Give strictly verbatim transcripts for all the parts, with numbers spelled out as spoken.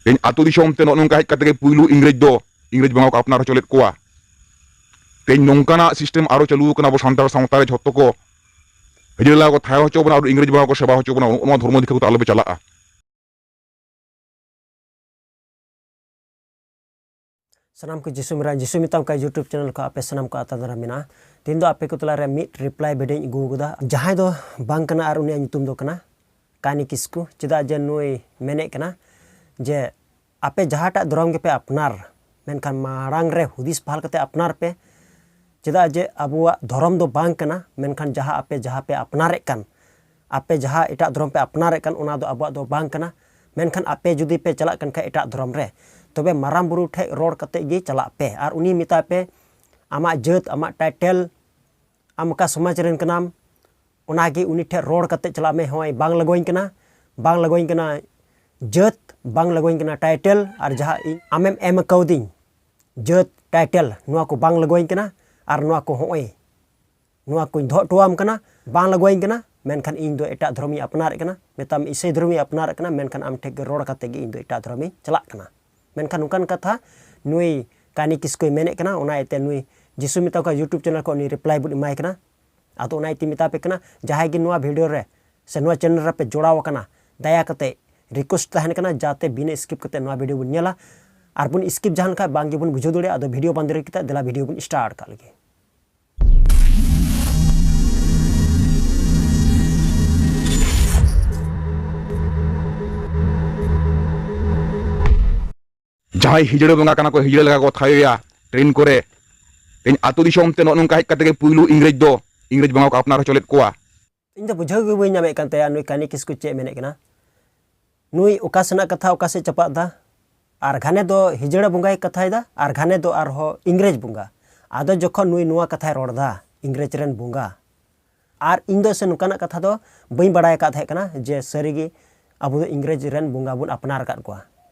ᱛᱮᱦᱮᱧ ᱟᱹᱛᱩ ᱫᱤᱥᱚᱢ ᱛᱮ ᱱᱚᱜᱼᱚ ᱱᱚᱝᱠᱟ ᱦᱮᱡ ᱠᱟᱛᱮ ᱜᱮ ᱯᱩᱭᱞᱩ ᱤᱝᱨᱮᱡᱽ ᱫᱚ, ᱤᱝᱨᱮᱡᱽ ᱵᱚᱸᱜᱟ ᱠᱚ ᱟᱯᱱᱟᱨ ᱦᱚᱪᱚ ᱞᱮᱫ ᱠᱚᱣᱟ᱾ ᱛᱮᱦᱮᱧ ᱱᱚᱝᱠᱟᱱᱟᱜ system ᱟᱨᱚ ᱪᱟᱹᱞᱩ ᱟᱠᱟᱱᱟ ᱟᱵᱚ ᱥᱟᱱᱛᱟᱲ ᱥᱟᱶᱛᱟ ᱨᱮ, ᱡᱷᱚᱛᱚ ᱠᱚ ᱦᱟᱹᱡᱨᱤ ᱞᱟᱜᱟ ᱠᱚ ᱛᱷᱟᱭᱚ ᱦᱚᱪᱚ ᱵᱚᱱᱟ ᱟᱨ ᱤᱝᱨᱮᱡᱽ ᱵᱚᱸᱜᱟ ᱠᱚ ᱥᱮᱵᱟ ᱦᱚᱪᱚ ᱵᱚᱱᱟ, ᱱᱚᱜᱼᱚ ᱱᱚᱣᱟ ᱫᱷᱚᱨᱢᱚ ᱫᱤᱠᱷᱟ ᱠᱚᱛᱮ ᱟᱞᱚᱯᱮ ᱪᱟᱞᱟᱜᱼᱟ᱾ ᱥᱟᱱᱟᱢ ᱠᱚ ᱡᱤᱥᱩ ᱢᱮᱨᱟ, ᱡᱤᱥᱩ ᱢᱮᱛᱟᱢ ᱠᱟᱭ YouTube channel ᱠᱷᱚᱱ ᱟᱯᱮ ᱥᱟᱱᱟᱢ ᱠᱚ ᱟᱛᱟᱝ ᱫᱟᱨᱟᱢ ᱢᱮᱱᱟᱜᱼᱟ᱾ ᱛᱮᱦᱮᱧ ᱫᱚ ᱟᱯᱮ ᱠᱚ ᱛᱟᱞᱟᱨᱮ ᱢᱤᱫ reply video ᱤᱧ ᱟᱹᱜᱩ ᱟᱠᱟᱫᱟ, ᱡᱟᱦᱟᱸᱭ ᱫᱚ ᱵᱟᱝ ᱠᱟᱱᱟ ᱟᱨ ᱩᱱᱤᱭᱟᱜ ᱧᱩᱛᱩᱢ ᱫᱚ ᱠᱟᱱᱟ ᱠᱟᱹᱱᱤ ᱠᱤᱥᱠᱩ᱾ ᱪᱮᱫᱟᱜ ᱡᱮ ᱱᱩᱭ ᱢᱮᱱᱮᱫ ᱠᱟᱱᱟ ᱡᱮ ᱟᱯᱮ ᱡᱟᱦᱟᱸᱴᱟᱜ ᱫᱷᱚᱨᱚᱢ ᱜᱮᱯᱮ ᱟᱯᱱᱟᱨ, ᱢᱮᱱᱠᱷᱟᱱ ᱢᱟᱲᱟᱝ ᱨᱮ ᱦᱩᱫᱤᱥ ᱵᱷᱟᱞ ᱠᱟᱛᱮ ᱟᱯᱱᱟᱨ ᱯᱮ᱾ ᱪᱮᱫᱟᱜ ᱡᱮ ᱟᱵᱚᱣᱟᱜ ᱫᱷᱚᱨᱚᱢ ᱫᱚ ᱵᱟᱝ ᱠᱟᱱᱟ, ᱢᱮᱱᱠᱷᱟᱱ ᱡᱟᱦᱟᱸ ᱟᱯᱮ ᱡᱟᱦᱟᱸ ᱯᱮ ᱟᱯᱱᱟᱨᱮᱫ ᱠᱟᱱ, ᱟᱯᱮ ᱡᱟᱦᱟᱸ ᱮᱴᱟᱜ ᱫᱷᱚᱨᱚᱢ ᱯᱮ ᱟᱯᱱᱟᱨᱮᱫ ᱠᱟᱱ, ᱚᱱᱟ ᱫᱚ ᱟᱵᱚᱣᱟᱜ ᱫᱚ ᱵᱟᱝ ᱠᱟᱱᱟ᱾ ᱢᱮᱱᱠᱷᱟᱱ ᱟᱯᱮ ᱡᱩᱫᱤ ᱯᱮ ᱪᱟᱞᱟᱜ ᱠᱟᱱ ᱠᱷᱟᱡ ᱮᱴᱟᱜ ᱫᱷᱚᱨᱚᱢ ᱨᱮ, ᱛᱚᱵᱮ ᱢᱟᱨᱟᱝ ᱵᱩᱨᱩ ᱴᱷᱮᱡ ᱨᱚᱲ ᱠᱟᱛᱮ ᱜᱮ ᱪᱟᱞᱟᱜ ᱯᱮ ᱟᱨ ᱩᱱᱤ ᱢᱮᱛᱟᱭ ᱯᱮ, ᱟᱢᱟᱜ ᱡᱟᱹᱛ, ᱟᱢᱟᱜ title, ᱟᱢ ᱚᱠᱟ ᱥᱚᱢᱟᱡᱽ ᱨᱮᱱ ᱠᱟᱱᱟᱢ, ᱚᱱᱟᱜᱮ ᱩᱱᱤ ᱴᱷᱮᱡ ᱨᱚᱲ ᱠᱟᱛᱮ ᱪᱟᱞᱟᱜ ᱢᱮ᱾ ᱦᱚᱸᱜᱼᱚᱭ ᱵᱟᱝ ᱞᱟᱜᱟᱣᱟᱹᱧ ᱠᱟᱱᱟ, ᱵᱟᱝ ᱞᱟᱜᱟᱣᱟᱹᱧ ᱠᱟᱱᱟ ᱡᱟᱹᱛ, ᱵᱟᱝ ᱞᱟᱜᱟᱣᱟᱹᱧ ᱠᱟᱱᱟ title, ᱟᱨ ᱡᱟᱦᱟᱸ ᱤᱧ ᱟᱢᱮᱢ ᱮᱢ ᱠᱟᱣᱫᱤᱧ ᱡᱟᱹᱛ, title, ᱱᱚᱣᱟ ᱠᱚ ᱵᱟᱝ ᱞᱟᱜᱟᱣᱟᱹᱧ ᱠᱟᱱᱟ᱾ ᱟᱨ ᱱᱚᱣᱟ ᱠᱚ ᱦᱚᱸᱜᱼᱚᱭ, ᱱᱚᱣᱟ ᱠᱚᱧ ᱫᱚᱦᱚ ᱦᱚᱴᱚᱣᱟᱢ ᱠᱟᱱᱟ, ᱵᱟᱝ ᱞᱟᱜᱟᱣᱟᱹᱧ ᱠᱟᱱᱟ, ᱢᱮᱱᱠᱷᱟᱱ ᱤᱧ ᱫᱚ ᱮᱴᱟᱜ ᱫᱷᱚᱨᱚᱢᱤᱧ ᱟᱯᱱᱟᱨᱮᱫ ᱠᱟᱱᱟ, ᱢᱮᱛᱟᱢ ᱤᱥᱟᱹᱭ ᱫᱷᱚᱨᱚᱢᱤᱧ ᱟᱯᱱᱟᱨᱮᱫ ᱠᱟᱱᱟ, ᱢᱮᱱᱠᱷᱟᱱ ᱟᱢ ᱴᱷᱮᱡ ᱜᱮ ᱨᱚᱲ ᱠᱟᱛᱮ ᱜᱮ ᱤᱧ ᱫᱚ ᱮᱴᱟᱜ ᱫᱷᱚᱨᱚᱢᱤᱧ ᱪᱟᱞᱟᱜ ᱠᱟᱱᱟ᱾ ᱢᱮᱱᱠᱷᱟᱱ ᱱᱚᱝᱠᱟᱱ ᱠᱟᱛᱷᱟ ᱱᱩᱭ ᱠᱟᱹᱱᱤ ᱠᱤᱥᱠᱩᱭ ᱢᱮᱱᱮᱫ ᱠᱟᱱᱟ, ᱚᱱᱟ ᱤᱭᱟᱹᱛᱮ ᱱᱩᱭ ᱡᱤᱥᱩ ᱢᱮᱛᱟᱢ ᱠᱟᱭ YouTube channel ᱠᱷᱚᱱ ᱩᱱᱤ reply ᱵᱚᱱ ᱮᱢᱟᱭ ᱠᱟᱱᱟ᱾ ᱟᱫᱚ ᱚᱱᱟ ᱤᱭᱟᱹᱛᱮᱧ ᱢᱮᱛᱟ ᱯᱮ ᱠᱟᱱᱟ, ᱡᱟᱦᱟᱸᱭ ᱜᱮ ᱱᱚᱣᱟ video ᱨᱮ ᱥᱮ ᱱᱚᱣᱟ channel ᱨᱮᱯᱮ ᱡᱚᱲᱟᱣ ᱟᱠᱟᱱᱟ, ᱫᱟᱭᱟ ᱠᱟᱛᱮ request ᱛᱟᱦᱮᱱ ᱠᱟᱱᱟ, ᱡᱟᱛᱮ ᱵᱤᱱᱟᱹ skip ᱠᱟᱛᱮ ᱱᱚᱣᱟ video ᱵᱚᱱ ᱧᱮᱞᱟ᱾ ᱟᱨ ᱵᱚᱱ skip ᱡᱟᱦᱟᱸ ᱞᱮᱠᱷᱟᱱ ᱵᱟᱝ ᱜᱮᱵᱚᱱ ᱵᱩᱡᱷᱟᱹᱣ ᱫᱟᱲᱮᱭᱟᱜᱼᱟ᱾ ᱟᱫᱚ video ᱵᱟᱝ ᱫᱮᱨᱤ ᱠᱟᱛᱮ ᱫᱮᱞᱟ video ᱵᱚᱱ start ᱠᱟᱜ ᱞᱮᱜᱮ᱾ ᱡᱟᱦᱟᱸᱭ ᱦᱤᱡᱲᱟᱹ ᱵᱚᱸᱜᱟ ᱠᱟᱱᱟ ᱠᱚ, ᱦᱤᱡᱲᱟᱹ ᱞᱮᱠᱟ ᱠᱚ ᱛᱷᱟᱭᱚᱭᱟ train ᱠᱚᱨᱮ᱾ ᱛᱮᱦᱮᱧ ᱟᱹᱛᱩ ᱫᱤᱥᱚᱢ ᱛᱮ ᱱᱚᱜᱼᱚ ᱱᱚᱝᱠᱟ ᱦᱮᱡ ᱠᱟᱛᱮ ᱜᱮ ᱯᱩᱭᱞᱩ ᱤᱝᱨᱮᱡᱽ ᱫᱚ, ᱤᱝᱨᱮᱡᱽ ᱵᱚᱸᱜᱟ ᱠᱚ ᱟᱯᱱᱟᱨ ᱦᱚᱪᱚ ᱞᱮᱫ ᱠᱚᱣᱟ᱾ ᱤᱧ ᱫᱚ ᱵᱩᱡᱷᱟᱹᱣ ᱜᱮ ᱵᱟᱹᱧ ᱧᱟᱢᱮᱫ ᱠᱟᱱ ᱛᱟᱭᱟ, ᱱᱩᱭ ᱠᱟᱹᱱᱤ ᱠᱤᱥᱠᱩ ᱪᱮᱫ ᱢᱮᱱᱮᱫ ᱠᱟᱱᱟ᱾ ᱱᱩᱭ ᱚᱠᱟ ᱥᱮᱱᱟᱜ ᱠᱟᱛᱷᱟ ᱚᱠᱟ ᱥᱮᱫ ᱪᱟᱯᱟᱫ ᱫᱟ? ᱟᱨ ᱜᱷᱟᱱᱮ ᱫᱚ ᱦᱤᱡᱲᱟ ᱵᱚᱸᱜᱟᱭ ᱠᱟᱛᱷᱟᱭ ᱫᱟ, ᱟᱨ ᱜᱷᱟᱱᱮ ᱫᱚ ᱟᱨᱦᱚᱸ ᱤᱝᱨᱮᱡᱽ ᱵᱚᱸᱜᱟ᱾ ᱟᱫᱚ ᱡᱚᱠᱷᱚᱱ ᱱᱩᱭ ᱱᱚᱣᱟ ᱠᱟᱛᱷᱟᱭ ᱨᱚᱲ ᱫᱟ, ᱤᱝᱨᱮᱡᱽ ᱨᱮᱱ ᱵᱚᱸᱜᱟ, ᱟᱨ ᱤᱧ ᱫᱚ ᱥᱮ ᱱᱚᱝᱠᱟᱱᱟᱜ ᱠᱟᱛᱷᱟ ᱫᱚ ᱵᱟᱹᱧ ᱵᱟᱲᱟᱭ ᱟᱠᱟᱫ ᱛᱟᱦᱮᱸ ᱠᱟᱱᱟ ᱡᱮ ᱥᱟᱹᱨᱤᱜᱮ ᱟᱵᱚ ᱫᱚ ᱤᱝᱨᱮᱡᱽ ᱨᱮᱱ ᱵᱚᱸᱜᱟ ᱵᱚᱱ ᱟᱯᱱᱟᱨ ᱟᱠᱟᱫ ᱠᱚᱣᱟ᱾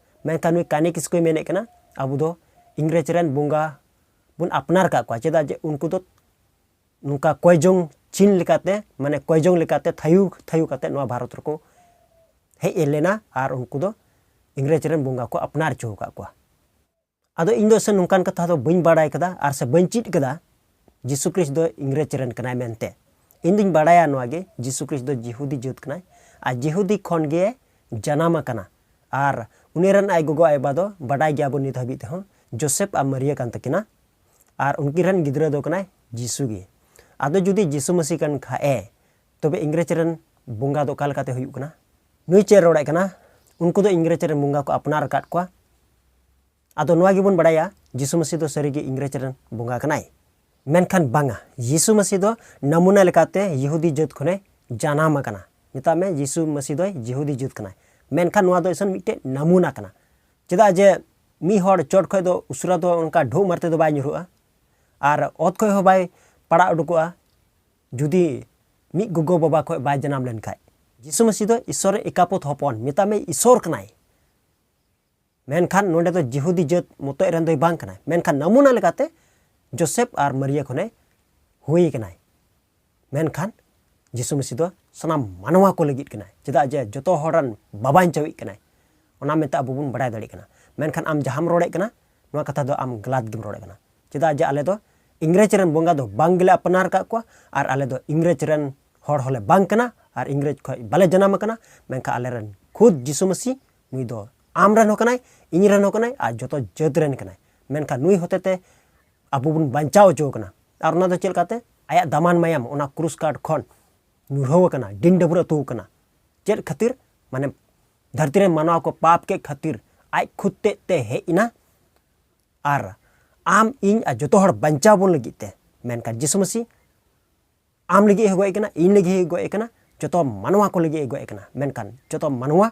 ᱢᱮᱱᱠᱷᱟᱱ ᱱᱩᱭ ᱠᱟᱹᱱᱤ ᱠᱤᱥᱠᱩᱭ ᱢᱮᱱᱮᱫ ᱠᱟᱱᱟ, ᱟᱵᱚ ᱫᱚ ᱤᱝᱨᱮᱡᱽ ᱨᱮᱱ ᱵᱚᱸᱜᱟ ᱵᱚᱱ ᱟᱯᱱᱟᱨ ᱟᱠᱟᱫ ᱠᱚᱣᱟ᱾ ᱪᱮᱫᱟᱜ ᱡᱮ ᱩᱱᱠᱩ ᱫᱚ ᱱᱚᱝᱠᱟ ᱠᱚᱭᱡᱚᱝ ᱪᱤᱱ ᱞᱮᱠᱟᱛᱮ, ᱢᱟᱱᱮ ᱠᱚᱭᱡᱚᱝ ᱞᱮᱠᱟᱛᱮ ᱛᱷᱟᱭᱩ, ᱛᱷᱟᱭᱩ ᱠᱟᱛᱮ ᱱᱚᱣᱟ ᱵᱷᱟᱨᱚᱛ ᱨᱮᱠᱚ ᱦᱮᱡ ᱞᱮᱱᱟ ᱟᱨ ᱩᱱᱠᱩ ᱫᱚ ᱤᱝᱨᱮᱡᱽ ᱨᱮᱱ ᱵᱚᱸᱜᱟ ᱠᱚ ᱟᱯᱱᱟᱨ ᱦᱚᱪᱚ ᱟᱠᱟᱫ ᱠᱚᱣᱟ᱾ ᱟᱫᱚ ᱤᱧ ᱫᱚ ᱥᱮ ᱱᱚᱝᱠᱟᱱ ᱠᱟᱛᱷᱟ ᱫᱚ ᱵᱟᱹᱧ ᱵᱟᱲᱟᱭ ᱠᱟᱫᱟ ᱟᱨ ᱥᱮ ᱵᱟᱹᱧ ᱪᱮᱫ ᱠᱟᱫᱟ ᱡᱤᱥᱩ ᱠᱨᱤᱥᱴ ᱫᱚ ᱤᱝᱨᱮᱡᱽ ᱨᱮᱱ ᱠᱟᱱᱟᱭ ᱢᱮᱱᱛᱮ᱾ ᱤᱧ ᱫᱩᱧ ᱵᱟᱲᱟᱭᱟ ᱱᱚᱣᱟ ᱜᱮ, ᱡᱤᱥᱩ ᱠᱨᱤᱥᱴ ᱫᱚ ᱡᱤᱦᱩᱫᱤ ᱡᱟᱹᱛ ᱠᱟᱱᱟᱭ ᱟᱨ ᱡᱤᱦᱩᱫᱤ ᱠᱷᱚᱱ ᱜᱮ ᱡᱟᱱᱟᱢ ᱟᱠᱟᱱᱟ᱾ ᱟᱨ ᱩᱱᱤ ᱨᱮᱱ ᱟᱡ ᱜᱚᱜᱚ ᱟᱡ ᱵᱟᱵᱟ ᱫᱚ ᱵᱟᱰᱟᱭ ᱜᱮᱭᱟᱵᱚᱱ ᱱᱤᱛ ᱦᱟᱹᱵᱤᱡ ᱛᱮᱦᱚᱸ, ᱡᱳᱥᱮᱯ ᱟᱨ ᱢᱟᱨᱤᱭᱟ ᱠᱟᱱ ᱛᱟᱹᱠᱤᱱᱟ᱾ ᱟᱨ ᱩᱱᱠᱤᱱ ᱨᱮᱱ ᱜᱤᱫᱽᱨᱟᱹ ᱫᱚ ᱠᱟᱱᱟᱭ ᱡᱤᱥᱩ ᱜᱮ᱾ ᱟᱫᱚ ᱡᱩᱫᱤ ᱡᱤᱥᱩ ᱢᱟᱹᱥᱤ ᱠᱟᱱ ᱠᱷᱟᱡ ᱮ, ᱛᱚᱵᱮ ᱤᱝᱨᱮᱡᱽ ᱨᱮᱱ ᱵᱚᱸᱜᱟ ᱫᱚ ᱚᱠᱟ ᱞᱮᱠᱟᱛᱮ ᱦᱩᱭᱩᱜ ᱠᱟᱱᱟ? ᱱᱩᱭ ᱪᱮᱫ ᱨᱚᱲᱮᱫ ᱠᱟᱱᱟ? ᱩᱱᱠᱩ ᱫᱚ ᱤᱝᱨᱮᱡᱽ ᱨᱮᱱ ᱵᱚᱸᱜᱟ ᱠᱚ ᱟᱯᱱᱟᱨ ᱟᱠᱟᱫ ᱠᱚᱣᱟ᱾ ᱟᱫᱚ ᱱᱚᱣᱟ ᱜᱮᱵᱚᱱ ᱵᱟᱲᱟᱭᱟ, ᱡᱤᱥᱩ ᱢᱟᱹᱥᱤ ᱫᱚ ᱥᱟᱹᱨᱤᱜᱮ ᱤᱝᱨᱮᱡᱽ ᱨᱮᱱ ᱵᱚᱸᱜᱟ ᱠᱟᱱᱟᱭ᱾ ᱢᱮᱱᱠᱷᱟᱱ ᱵᱟᱝᱟ, ᱡᱤᱥᱩ ᱢᱟᱹᱥᱤ ᱫᱚ ᱱᱟᱢᱩᱱᱟ ᱞᱮᱠᱟᱛᱮ ᱭᱤᱦᱩᱫᱤ ᱡᱟᱹᱛ ᱠᱷᱚᱱᱮ ᱡᱟᱱᱟᱢ ᱟᱠᱟᱱᱟ᱾ ᱢᱮᱛᱟᱜ ᱢᱮ, ᱡᱤᱥᱩ ᱢᱟᱹᱥᱤ ᱫᱚᱭ ᱡᱤᱦᱩᱫᱤ ᱡᱟᱹᱛ ᱠᱟᱱᱟᱭ᱾ ᱢᱮᱱᱠᱷᱟᱱ ᱱᱚᱣᱟ ᱫᱚ ᱮᱥᱚᱱ ᱢᱤᱫᱴᱮᱡ ᱱᱟᱢᱩᱱᱟ ᱠᱟᱱᱟ᱾ ᱪᱮᱫᱟᱜ ᱡᱮ ᱢᱤᱫ ᱦᱚᱲ ᱪᱚᱴ ᱠᱷᱚᱡ ᱫᱚ ᱩᱥᱩᱨᱟ ᱫᱚ ᱚᱱᱠᱟ ᱰᱷᱩᱜ ᱢᱟᱨ ᱛᱮᱫᱚ ᱵᱟᱭ ᱧᱩᱨᱦᱩᱜᱼᱟ, ᱟᱨ ᱚᱛ ᱠᱷᱚᱡ ᱦᱚᱸ ᱵᱟᱭ ᱯᱟᱲᱟᱜ ᱩᱰᱩᱠᱚᱜᱼᱟ, ᱡᱩᱫᱤ ᱢᱤᱫ ᱜᱚᱜᱚ ᱵᱟᱵᱟ ᱠᱷᱚᱡ ᱵᱟᱭ ᱡᱟᱱᱟᱢ ᱞᱮᱱᱠᱷᱟᱡ᱾ ᱡᱤᱥᱩ ᱢᱟᱹᱥᱤ ᱫᱚ ᱤᱥᱚᱨ ᱨᱮᱱ ᱮᱠᱟᱯᱚᱛ ᱦᱚᱯᱚᱱ, ᱢᱮᱛᱟᱜ ᱢᱮ ᱤᱥᱚᱨ ᱠᱟᱱᱟᱭ᱾ ᱢᱮᱱᱠᱷᱟᱱ ᱱᱚᱰᱮ ᱫᱚ ᱡᱤᱦᱩᱫᱤ ᱡᱟᱹᱛ ᱢᱚᱛᱚᱡ ᱨᱮᱱ ᱫᱚᱭ ᱵᱟᱝ ᱠᱟᱱᱟᱭ, ᱢᱮᱱᱠᱷᱟᱱ ᱱᱟᱢᱩᱱᱟ ᱞᱮᱠᱟᱛᱮ ᱡᱳᱥᱮᱯ ᱟᱨ ᱢᱟᱨᱤᱭᱟ ᱠᱷᱚᱱᱮ ᱦᱩᱭ ᱠᱟᱱᱟᱭ᱾ ᱢᱮᱱᱠᱷᱟᱱ ᱡᱤᱥᱩ ᱢᱟᱹᱥᱤ ᱫᱚ ᱥᱟᱱᱟᱢ ᱢᱟᱱᱣᱟ ᱠᱚ ᱞᱟᱹᱜᱤᱫ ᱠᱟᱱᱟᱭ, ᱪᱮᱫᱟᱜ ᱡᱮ ᱡᱚᱛᱚ ᱦᱚᱲ ᱨᱮᱱ ᱵᱟᱵᱟᱧᱪᱟᱣᱤᱡ ᱠᱟᱱᱟᱭ᱾ ᱚᱱᱟ ᱢᱮᱱᱛᱮ ᱟᱵᱚ ᱵᱚᱱ ᱵᱟᱲᱟᱭ ᱫᱟᱲᱮᱭᱟᱜ ᱠᱟᱱᱟ᱾ ᱢᱮᱱᱠᱷᱟᱱ ᱟᱢ ᱡᱟᱦᱟᱸᱢ ᱨᱚᱲᱮᱫ ᱠᱟᱱᱟ, ᱱᱚᱣᱟ ᱠᱟᱛᱷᱟ ᱫᱚ ᱟᱢ ᱜᱟᱞᱟᱛ ᱜᱮᱢ ᱨᱚᱲᱮᱫ ᱠᱟᱱᱟ᱾ ᱪᱮᱫᱟᱜ ᱡᱮ ᱟᱞᱮ ᱫᱚ ᱤᱝᱨᱮᱡᱽ ᱨᱮᱱ ᱵᱚᱸᱜᱟ ᱫᱚ ᱵᱟᱝ ᱜᱮᱞᱮ ᱟᱯᱱᱟᱨ ᱟᱠᱟᱫ ᱠᱚᱣᱟ, ᱟᱨ ᱟᱞᱮ ᱫᱚ ᱤᱝᱨᱮᱡᱽ ᱨᱮᱱ ᱦᱚᱲ ᱦᱚᱸᱞᱮ ᱵᱟᱝ ᱠᱟᱱᱟ, ᱟᱨ ᱤᱝᱨᱮᱡᱽ ᱠᱷᱚᱱ ᱵᱟᱞᱮ ᱡᱟᱱᱟᱢ ᱟᱠᱟᱱᱟ᱾ ᱢᱮᱱᱠᱷᱟᱱ ᱟᱞᱮ ᱨᱮᱱ ᱠᱷᱩᱫ ᱡᱤᱥᱩ ᱢᱟᱹᱥᱤ, ᱱᱩᱭ ᱫᱚ ᱟᱢ ᱨᱮᱱ ᱦᱚᱸ ᱠᱟᱱᱟᱭ, ᱤᱧ ᱨᱮᱱ ᱦᱚᱸ ᱠᱟᱱᱟᱭ, ᱟᱨ ᱡᱚᱛᱚ ᱡᱟᱹᱛ ᱨᱮᱱ ᱠᱟᱱᱟᱭ᱾ ᱢᱮᱱᱠᱷᱟᱱ ᱱᱩᱭ ᱦᱚᱛᱮᱛᱮ ᱟᱵᱚ ᱵᱚᱱ ᱵᱟᱧᱪᱟᱣ ᱦᱚᱪᱚ ᱟᱠᱟᱱᱟ᱾ ᱟᱨ ᱚᱱᱟ ᱫᱚ ᱪᱮᱫ ᱞᱮᱠᱟᱛᱮ? ᱟᱭᱟᱜ ᱫᱟᱢᱟᱱ ᱢᱟᱭᱟᱢ ᱚᱱᱟ ᱠᱨᱩᱥ ᱠᱟᱴ ᱠᱷᱚᱱ ᱧᱩᱨᱦᱟᱹᱣ ᱟᱠᱟᱱᱟ, ᱰᱤᱱ ᱰᱟᱹᱵᱽᱨᱟᱹ ᱟᱹᱛᱩ ᱟᱠᱟᱱᱟ᱾ ᱪᱮᱫ ᱠᱷᱟᱹᱛᱤᱨ? ᱢᱟᱱᱮ, ᱫᱷᱟᱹᱨᱛᱤ ᱨᱮᱱ ᱢᱟᱱᱣᱟ ᱠᱚ ᱯᱟᱯ ᱠᱮᱫ ᱠᱷᱟᱹᱛᱤᱨ ᱟᱡ ᱠᱷᱩᱫ ᱛᱮᱫ ᱛᱮ ᱦᱮᱡ ᱮᱱᱟ᱾ ᱟᱨ ᱟᱢ, ᱤᱧ ᱟᱨ ᱡᱚᱛᱚ ᱦᱚᱲ ᱵᱟᱧᱪᱟᱣ ᱵᱚᱱ ᱞᱟᱹᱜᱤᱫ ᱛᱮ᱾ ᱢᱮᱱᱠᱷᱟᱱ ᱡᱤᱥᱩ ᱢᱟᱹᱥᱤ ᱟᱢ ᱞᱟᱹᱜᱤᱫ ᱮ ᱜᱚᱡ ᱠᱟᱱᱟ, ᱤᱧ ᱞᱟᱹᱜᱤᱫ ᱮ ᱜᱚᱡ ᱠᱟᱱᱟ, ᱡᱚᱛᱚ ᱢᱟᱱᱣᱟ ᱠᱚ ᱞᱟᱹᱜᱤᱫ ᱮ ᱜᱚᱡ ᱠᱟᱱᱟ᱾ ᱢᱮᱱᱠᱷᱟᱱ ᱡᱚᱛᱚ ᱢᱟᱱᱣᱟ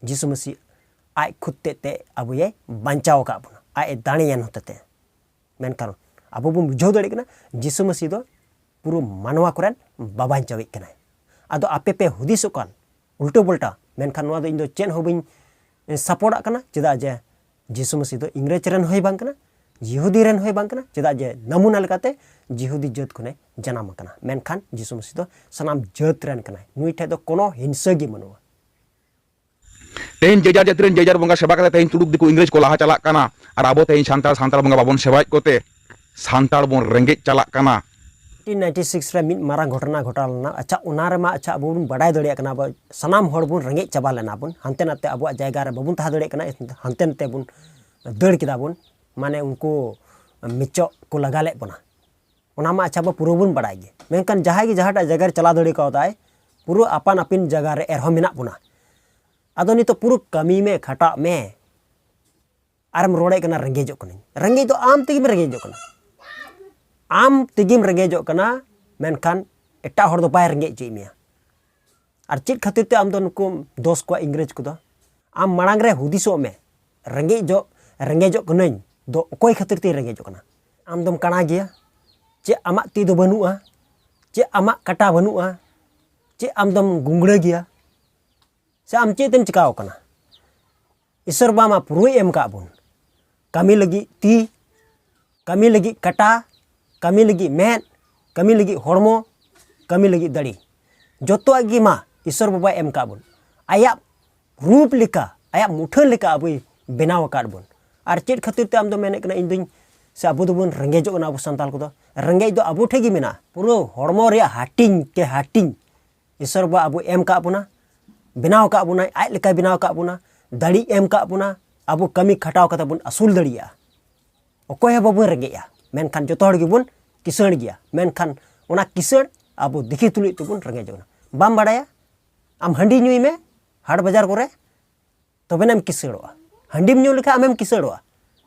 ᱡᱤᱥᱩ ᱢᱟᱹᱥᱤ ᱟᱡ ᱠᱷᱩᱫ ᱛᱮᱫ ᱛᱮ ᱟᱵᱚᱭᱮ ᱵᱟᱧᱪᱟᱣ ᱟᱠᱟᱫ ᱵᱚᱱᱟ, ᱟᱡ ᱮ ᱫᱟᱲᱮᱭᱟᱱ ᱦᱚᱛᱮᱛᱮ᱾ ᱢᱮᱱᱠᱷᱟᱱ ᱟᱵᱚ ᱵᱚᱱ ᱵᱩᱡᱷᱟᱹᱣ ᱫᱟᱲᱮᱭᱟᱜ ᱠᱟᱱᱟ, ᱡᱤᱥᱩ ᱢᱟᱹᱥᱤ ᱫᱚ ᱯᱩᱨᱟᱹ ᱢᱟᱱᱣᱟ ᱠᱚᱨᱮᱱ ᱵᱟᱵᱟᱧᱪᱟᱣᱤᱡ ᱠᱟᱱᱟᱭ᱾ ᱟᱫᱚ ᱟᱯᱮ ᱯᱮ ᱦᱩᱫᱤᱥᱚᱜ ᱠᱟᱱ ᱩᱞᱴᱟᱹ ᱯᱩᱞᱴᱟ, ᱢᱮᱱᱠᱷᱟᱱ ᱱᱚᱣᱟ ᱫᱚ ᱤᱧ ᱫᱚ ᱪᱮᱫ ᱦᱚᱸ ᱵᱟᱹᱧ ᱥᱟᱯᱳᱨᱴᱟᱜ ᱠᱟᱱᱟ᱾ ᱪᱮᱫᱟᱜ ᱡᱮ ᱡᱤᱥᱩ ᱢᱟᱹᱥᱤ ᱫᱚ ᱤᱝᱨᱮᱡᱽ ᱨᱮᱱ ᱦᱚᱸᱭ ᱵᱟᱝ ᱠᱟᱱᱟ, ᱭᱤᱦᱩᱫᱤ ᱨᱮᱱ ᱦᱚᱸᱭ ᱵᱟᱝ ᱠᱟᱱᱟ᱾ ᱪᱮᱫᱟᱜ ᱡᱮ ᱱᱟᱢᱩᱱᱟ ᱞᱮᱠᱟᱛᱮ ᱡᱤᱦᱩᱫᱤ ᱡᱟᱹᱛ ᱠᱷᱚᱱᱮ ᱡᱟᱱᱟᱢ ᱟᱠᱟᱱᱟ, ᱢᱮᱱᱠᱷᱟᱱ ᱡᱤᱥᱩ ᱢᱟᱹᱥᱤ ᱫᱚ ᱥᱟᱱᱟᱢ ᱡᱟᱹᱛ ᱨᱮᱱ ᱠᱟᱱᱟᱭ᱾ ᱱᱩᱭ ᱴᱷᱮᱡ ᱫᱚ ᱠᱳᱱᱳ ᱦᱤᱝᱥᱟᱹ ᱜᱮ ᱵᱟᱹᱱᱩᱜᱼᱟ᱾ ᱛᱮᱦᱮᱧ ᱡᱮ ᱡᱟᱨ ᱡᱟᱹᱛᱤ ᱨᱮᱱ ᱡᱮ ᱡᱟᱨ ᱵᱚᱸᱜᱟ ᱥᱮᱵᱟ ᱠᱟᱛᱮ ᱛᱮᱦᱮᱧ ᱛᱩᱲᱩᱠ ᱫᱤᱠᱩ ᱤᱝᱨᱮᱡᱽ ᱠᱚ ᱞᱟᱦᱟ ᱪᱟᱞᱟᱜ ᱠᱟᱱᱟ, ᱟᱨ ᱟᱵᱚ ᱛᱮᱦᱮᱧ ᱥᱟᱱᱛᱟᱲ ᱥᱟᱱᱛᱟᱲ ᱵᱚᱸᱜᱟ ᱵᱟᱵᱚᱱ ᱥᱮᱵᱟᱭᱮᱫ ᱠᱚᱛᱮ ᱥᱟᱱᱛᱟᱲ ᱵᱚᱱ ᱨᱮᱸᱜᱮᱡ ᱪᱟᱞᱟᱜ ᱠᱟᱱᱟ᱾ ᱱᱟᱭᱤᱱᱴᱤᱱ ᱱᱟᱭᱤᱱᱴᱤ ᱥᱤᱠᱥ ᱨᱮ ᱢᱤᱫ ᱢᱟᱨᱟᱝ ᱜᱷᱚᱴᱚᱱᱟ ᱜᱷᱚᱴᱟᱣ ᱞᱮᱱᱟ᱾ ᱟᱪᱪᱷᱟ, ᱚᱱᱟ ᱨᱮᱢᱟ, ᱟᱪᱪᱷᱟ, ᱟᱵᱚ ᱵᱚᱱ ᱵᱟᱰᱟᱭ ᱫᱟᱲᱮᱭᱟᱜ ᱠᱟᱱᱟ, ᱟᱵᱚ ᱥᱟᱱᱟᱢ ᱦᱚᱲ ᱵᱚᱱ ᱨᱮᱸᱜᱮᱡ ᱪᱟᱵᱟ ᱞᱮᱱᱟ ᱵᱚᱱ, ᱦᱟᱱᱛᱮ ᱱᱟᱛᱮ ᱟᱵᱚᱣᱟᱜ ᱡᱟᱭᱜᱟ ᱨᱮ ᱵᱟᱵᱚᱱ ᱛᱟᱦᱮᱸ ᱫᱟᱲᱮᱭᱟᱜ ᱠᱟᱱᱟ, ᱦᱟᱱᱛᱮ ᱱᱟᱛᱮ ᱵᱚᱱ ᱫᱟᱹᱲ ᱠᱮᱫᱟ ᱵᱚᱱ, ᱢᱟᱱᱮ ᱩᱱᱠᱩ ᱢᱤᱪᱚᱜ ᱠᱚ ᱞᱟᱜᱟ ᱞᱮᱫ ᱵᱚᱱᱟ᱾ ᱚᱱᱟ ᱢᱟ, ᱟᱪᱪᱷᱟ, ᱟᱵᱚ ᱯᱩᱨᱟᱹ ᱵᱚᱱ ᱵᱟᱰᱟᱭ ᱜᱮ, ᱢᱮᱱᱠᱷᱟᱱ ᱡᱟᱦᱟᱸᱭ ᱜᱮ ᱡᱟᱦᱟᱸᱴᱟᱜ ᱡᱟᱭᱜᱟ ᱨᱮ ᱪᱟᱞᱟᱣ ᱫᱟᱲᱮ ᱠᱟᱣᱫᱟᱭ, ᱯᱩᱨᱟᱹ ᱟᱯᱟᱱ ᱟᱹᱯᱤᱱ ᱡᱟᱭᱜᱟ ᱨᱮ ᱮᱨᱦᱚᱸ ᱢᱮᱱᱟᱜ ᱵᱚᱱᱟ᱾ ᱟᱫᱚ ᱱᱤᱛᱚᱜ ᱯᱩᱨᱟᱹ ᱠᱟᱹᱢᱤ ᱢᱮ, ᱠᱷᱟᱴᱟᱜ ᱢᱮ, ᱟᱨᱮᱢ ᱨᱚᱲᱮᱫ ᱠᱟᱱᱟ ᱨᱮᱸᱜᱮᱡᱚᱜ ᱠᱟᱹᱱᱟᱹᱧ᱾ ᱨᱮᱸᱜᱮᱡ ᱫᱚ ᱟᱢ ᱛᱮᱜᱮᱢ ᱨᱮᱸᱜᱮᱡᱚᱜ ᱠᱟᱱᱟ, ᱟᱢ ᱛᱮᱜᱮᱢ ᱨᱮᱸᱜᱮᱡᱚᱜ ᱠᱟᱱᱟ, ᱢᱮᱱᱠᱷᱟᱱ ᱮᱴᱟᱜ ᱦᱚᱲ ᱫᱚ ᱵᱟᱭ ᱨᱮᱸᱜᱮᱡ ᱦᱚᱪᱚᱭᱮᱫ ᱢᱮᱭᱟ᱾ ᱟᱨ ᱪᱮᱫ ᱠᱷᱟᱹᱛᱤᱨ ᱛᱮ ᱟᱢ ᱫᱚ ᱱᱩᱠᱩᱢ ᱫᱳᱥ ᱠᱚᱣᱟ ᱤᱝᱨᱮᱡᱽ ᱠᱚᱫᱚ? ᱟᱢ ᱢᱟᱲᱟᱝ ᱨᱮ ᱦᱩᱫᱤᱥᱚᱜ ᱢᱮ, ᱨᱮᱸᱜᱮᱡ ᱡᱚ-, ᱨᱮᱸᱜᱮᱡᱚᱜ ᱠᱟᱹᱱᱟᱹᱧ ᱫᱚ ᱚᱠᱚᱭ ᱠᱷᱟᱹᱛᱤᱨ ᱛᱮᱧ ᱨᱮᱸᱜᱮᱡᱚᱜ ᱠᱟᱱᱟ? ᱟᱢ ᱫᱚᱢ ᱠᱟᱬᱟ ᱜᱮᱭᱟ? ᱪᱮᱫ ᱟᱢᱟᱜ ᱛᱤ ᱫᱚ ᱵᱟᱹᱱᱩᱜᱼᱟ? ᱪᱮᱫ ᱟᱢᱟᱜ ᱠᱟᱴᱟ ᱵᱟᱹᱱᱩᱜᱼᱟ? ᱪᱮᱫ ᱟᱢ ᱫᱚᱢ ᱜᱩᱝᱲᱟᱹ ᱜᱮᱭᱟ? ᱥᱮ ᱟᱢ ᱪᱮᱫ ᱮᱢ ᱪᱤᱠᱟᱹᱣ ᱠᱟᱱᱟ? ᱤᱥᱚᱨ ᱵᱟ ᱢᱟ ᱯᱩᱨᱟᱹᱭ ᱮᱢ ᱠᱟᱜ ᱵᱚᱱ᱾ ᱠᱟᱹᱢᱤ ᱞᱟᱹᱜᱤᱫ ᱛᱤ, ᱠᱟᱹᱢᱤ ᱞᱟᱹᱜᱤᱫ ᱠᱟᱴᱟ, ᱠᱟᱹᱢᱤ ᱞᱟᱹᱜᱤᱫ ᱢᱮᱫ, ᱠᱟᱹᱢᱤ ᱞᱟᱹᱜᱤᱫ ᱦᱚᱲᱢᱚ, ᱠᱟᱹᱢᱤ ᱞᱟᱹᱜᱤᱫ ᱫᱟᱲᱮ, ᱡᱚᱛᱚᱣᱟᱜ ᱜᱮ ᱢᱟ ᱤᱥᱚᱨ ᱵᱟᱵᱟᱭ ᱮᱢ ᱠᱟᱜ ᱵᱚᱱ᱾ ᱟᱭᱟᱜ ᱨᱩᱯ ᱞᱮᱠᱟ, ᱟᱭᱟᱜ ᱢᱩᱴᱷᱟᱹᱱ ᱞᱮᱠᱟ ᱟᱵᱚᱭ ᱵᱮᱱᱟᱣ ᱟᱠᱟᱫ ᱵᱚᱱ᱾ ᱟᱨ ᱪᱮᱫ ᱠᱷᱟᱹᱛᱤᱨ ᱛᱮ ᱟᱢ ᱫᱚ ᱢᱮᱱᱮᱫ ᱠᱟᱱᱟ ᱤᱧ ᱫᱚᱧ, ᱥᱮ ᱟᱵᱚ ᱫᱚᱵᱚᱱ ᱨᱮᱸᱜᱮᱡᱚᱜ ᱠᱟᱱᱟ? ᱟᱵᱚ ᱥᱟᱱᱛᱟᱲ ᱠᱚᱫᱚ ᱨᱮᱸᱜᱮᱡ ᱫᱚ ᱟᱵᱚ ᱴᱷᱮᱱ ᱜᱮ ᱢᱮᱱᱟᱜᱼᱟ, ᱯᱩᱨᱟᱹ ᱦᱚᱲᱢᱚ ᱨᱮᱭᱟᱜ ᱦᱟᱹᱴᱤᱧ ᱠᱮ ᱦᱟᱹᱴᱤᱧ᱾ ᱤᱥᱚᱨ ᱵᱟᱵᱟ ᱟᱵᱚ ᱮᱢ ᱠᱟᱜ ᱵᱚᱱᱟ, ᱵᱮᱱᱟᱣ ᱠᱟᱜ ᱵᱚᱱᱟᱭ, ᱟᱡ ᱞᱮᱠᱟᱭ ᱵᱮᱱᱟᱣ ᱠᱟᱜ ᱵᱚᱱᱟ, ᱫᱟᱲᱮ ᱮᱢ ᱠᱟᱜ ᱵᱚᱱᱟ, ᱟᱵᱚ ᱠᱟᱹᱢᱤ ᱠᱷᱟᱴᱟᱣ ᱠᱟᱛᱮ ᱵᱚᱱ ᱟᱹᱥᱩᱞ ᱫᱟᱲᱮᱭᱟᱜᱼᱟ᱾ ᱚᱠᱚᱭ ᱦᱚᱸ ᱵᱟᱵᱚᱱ ᱨᱮᱸᱜᱮᱡᱼᱟ, ᱢᱮᱱᱠᱷᱟᱱ ᱡᱚᱛᱚ ᱦᱚᱲ ᱜᱮᱵᱚᱱ ᱠᱤᱥᱟᱹᱬ ᱜᱮᱭᱟ᱾ ᱢᱮᱱᱠᱷᱟᱱ ᱚᱱᱟ ᱠᱤᱥᱟᱹᱬ ᱟᱵᱚ ᱫᱤᱠᱷᱤ ᱛᱩᱞᱩᱡ ᱛᱮᱵᱚᱱ ᱨᱮᱸᱜᱮᱡᱚᱜ ᱠᱟᱱᱟ᱾ ᱵᱟᱢ ᱵᱟᱲᱟᱭᱟ? ᱟᱢ ᱦᱟᱺᱰᱤ ᱧᱩᱭ ᱢᱮ ᱦᱟᱴ ᱵᱟᱡᱟᱨ ᱠᱚᱨᱮ, ᱛᱚᱵᱮᱱᱟᱢ ᱠᱤᱥᱟᱹᱬᱚᱜᱼᱟ᱾ ᱦᱟᱺᱰᱤᱢ ᱧᱩ ᱞᱮᱠᱷᱟᱱ ᱟᱢᱮᱢ ᱠᱤᱥᱟᱹᱬᱚᱜᱼᱟ᱾